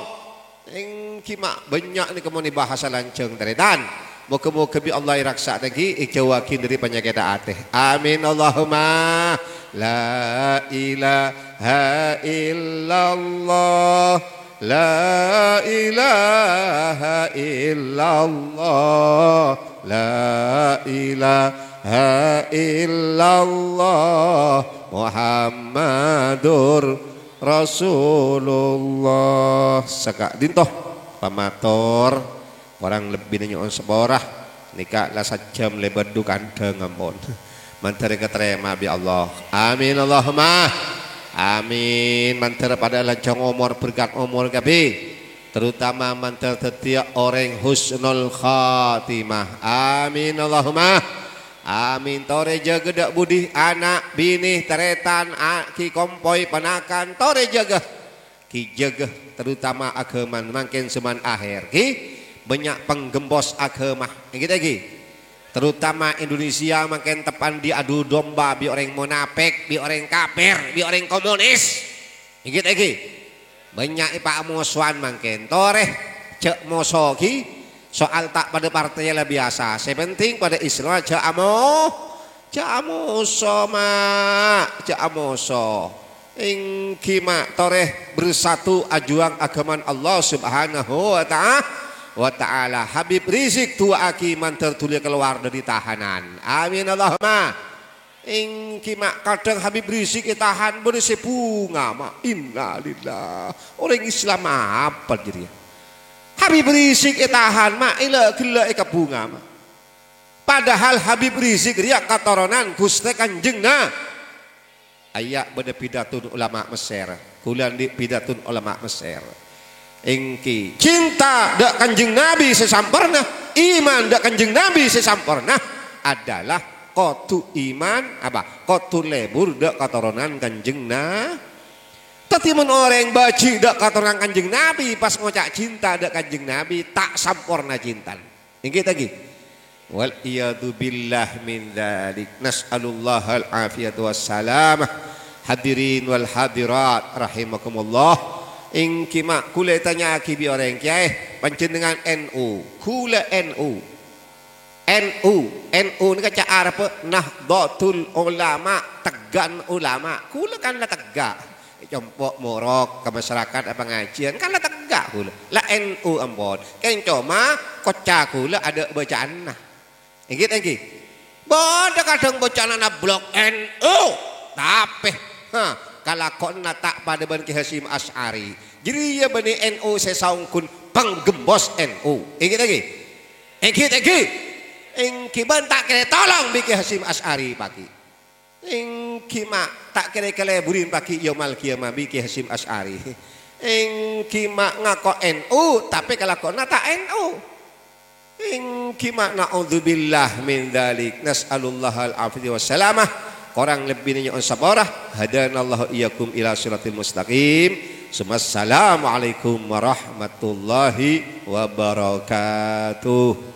Ènggi, Ma', bânnya' nèka mon èbahasa lanjhâng, tarètan. Moghâ-moghâ bi' Allah èraksa dâggi', èjâuwaghi dâri panyakèt atè. Amin, Allahumma. La ilaha illallah. La ilaha illallah. La ilaha illallah. Muhammadur Rasulullah. Saka'dinto pamator, korang lebbina nyo'on sapora. Nèka la sajjhâm lèbât dhu kandhâng ampon. Mandhâr èkatarèma bi' Allah. Amin, Allahumma. Amin. Mandhâr padâ lanjhâng omor, berkat omor kabbhi. Terutama mandhâr dhâddhiyâ orèng husnul khatimah. Amin, Allahumma. Amin. Torè jâgâ dâ' budi, ana', binè, tarètan, a-, ghi kompoy, ponakan, torè jâgâ. Ghi jâgâ, terutama aghâmana mangkèn zaman akhèr, ghi. Bânnya' penggembos aghâma. Ènggi ta' ènggi? Terutama Indonesia mangkèn teppan diadu domba bi' orèng monapèk, bi' orèng kafir, bi' orèng komunis. Ènggi ta' ènggi? Bânnya' èpakamosowan mangkèn. Torè, jhâ' moso ghi. Soal ta' padâ partèya la biyasa. Sè penting padâ Islam, jhâ' amo-, jhâ' amoso, Ma'. Jhâ' amoso. Ènggi, Ma', torè bersatu ajuwâng aghâmana Allah Subhanahu wa ta'a-, wa ta'ala. Habib Rizik du'aaghi mandhâr dhuli kalowar dâri tahanan. Amin, Allahumma. Ènggi, Ma', kadhâng Habib Rizik ètahan bâdâ sè bhunga, Ma'. Innalillah. Orèng Islam apa jârèya? Habib Rizik ètahan, Ma', èla-, ghellâ' èkabhunga, Ma'. Padahal Habib Rizik rèya katoronan Ghustè Kanjeng Na-, Aya' bâdâ pidatona ulama Messèr. Kaulâ andi' pidatona ulama Messèr. Ènggi, cinta dâ' Kanjeng Nabi sè samporna, iman dâ' Kanjeng Nabi sè samporna adalah kodhu iman, apa? Kodhu lebur dâ' katoronan Kanjeng Na-, Dhâddhi mon orèng bâji' dâ' katoronan Kanjeng Nabi, pas ngoca' cinta dâ' Kanjeng Nabi, ta' samporna cintana. Ènggi ta' ènggi? Wal iyadzu billah min dzalik. Nas'alullahal afiyata wassalamah. Hadirin wal hadirat rahimakumullah. Ènggi, Ma', kaulâ ètanya'aghi bi' orèng, "Kèyaè, panjhennengngan N U?" "Kaulâ N U." N U, N U nèka ca' Arabbhâ Nahdlatul Ulama, tegga'na ulama. Kaulâ kan la tegga'. È compo' morok ka masyarakat, apa ngajhiyân, kan la tegga' kaulâ. La N U ampon. Kèng coma kocca kaulâ adâ' bâca'anna. Ènggi ta' ènggi? Bâdâ kadhâng bâca'anna nablok N U. Tapè, ha, kalakowanna ta' padâ bân Ki Hasyim Asy'ari. Jârèya bânnè N U sè saongghuna pangghembos N U. Ènggi ta' ènggi? Ènggi ta' ènggi? Ènggi bân ta' kèra ètolong bi' Ki Hasyim Asy'ari paghi'. Ènggi ma' ta' kèra èkaleburi paghi' Yaumal Qiyamah bi' Ki Hasyim Asy'ari. Ènggi ma' ngako N U, tapè kalakowanna ta' N U. Ènggi ma' na'udzubillah min dzalik. Nas'alullahal afiyata wassalamah. Korang lebbina nyo'on sapora. Hadanallahu iyyakum ila siratil mustaqim. Summa assalamualaikum warahmatullahi wabarakatuh.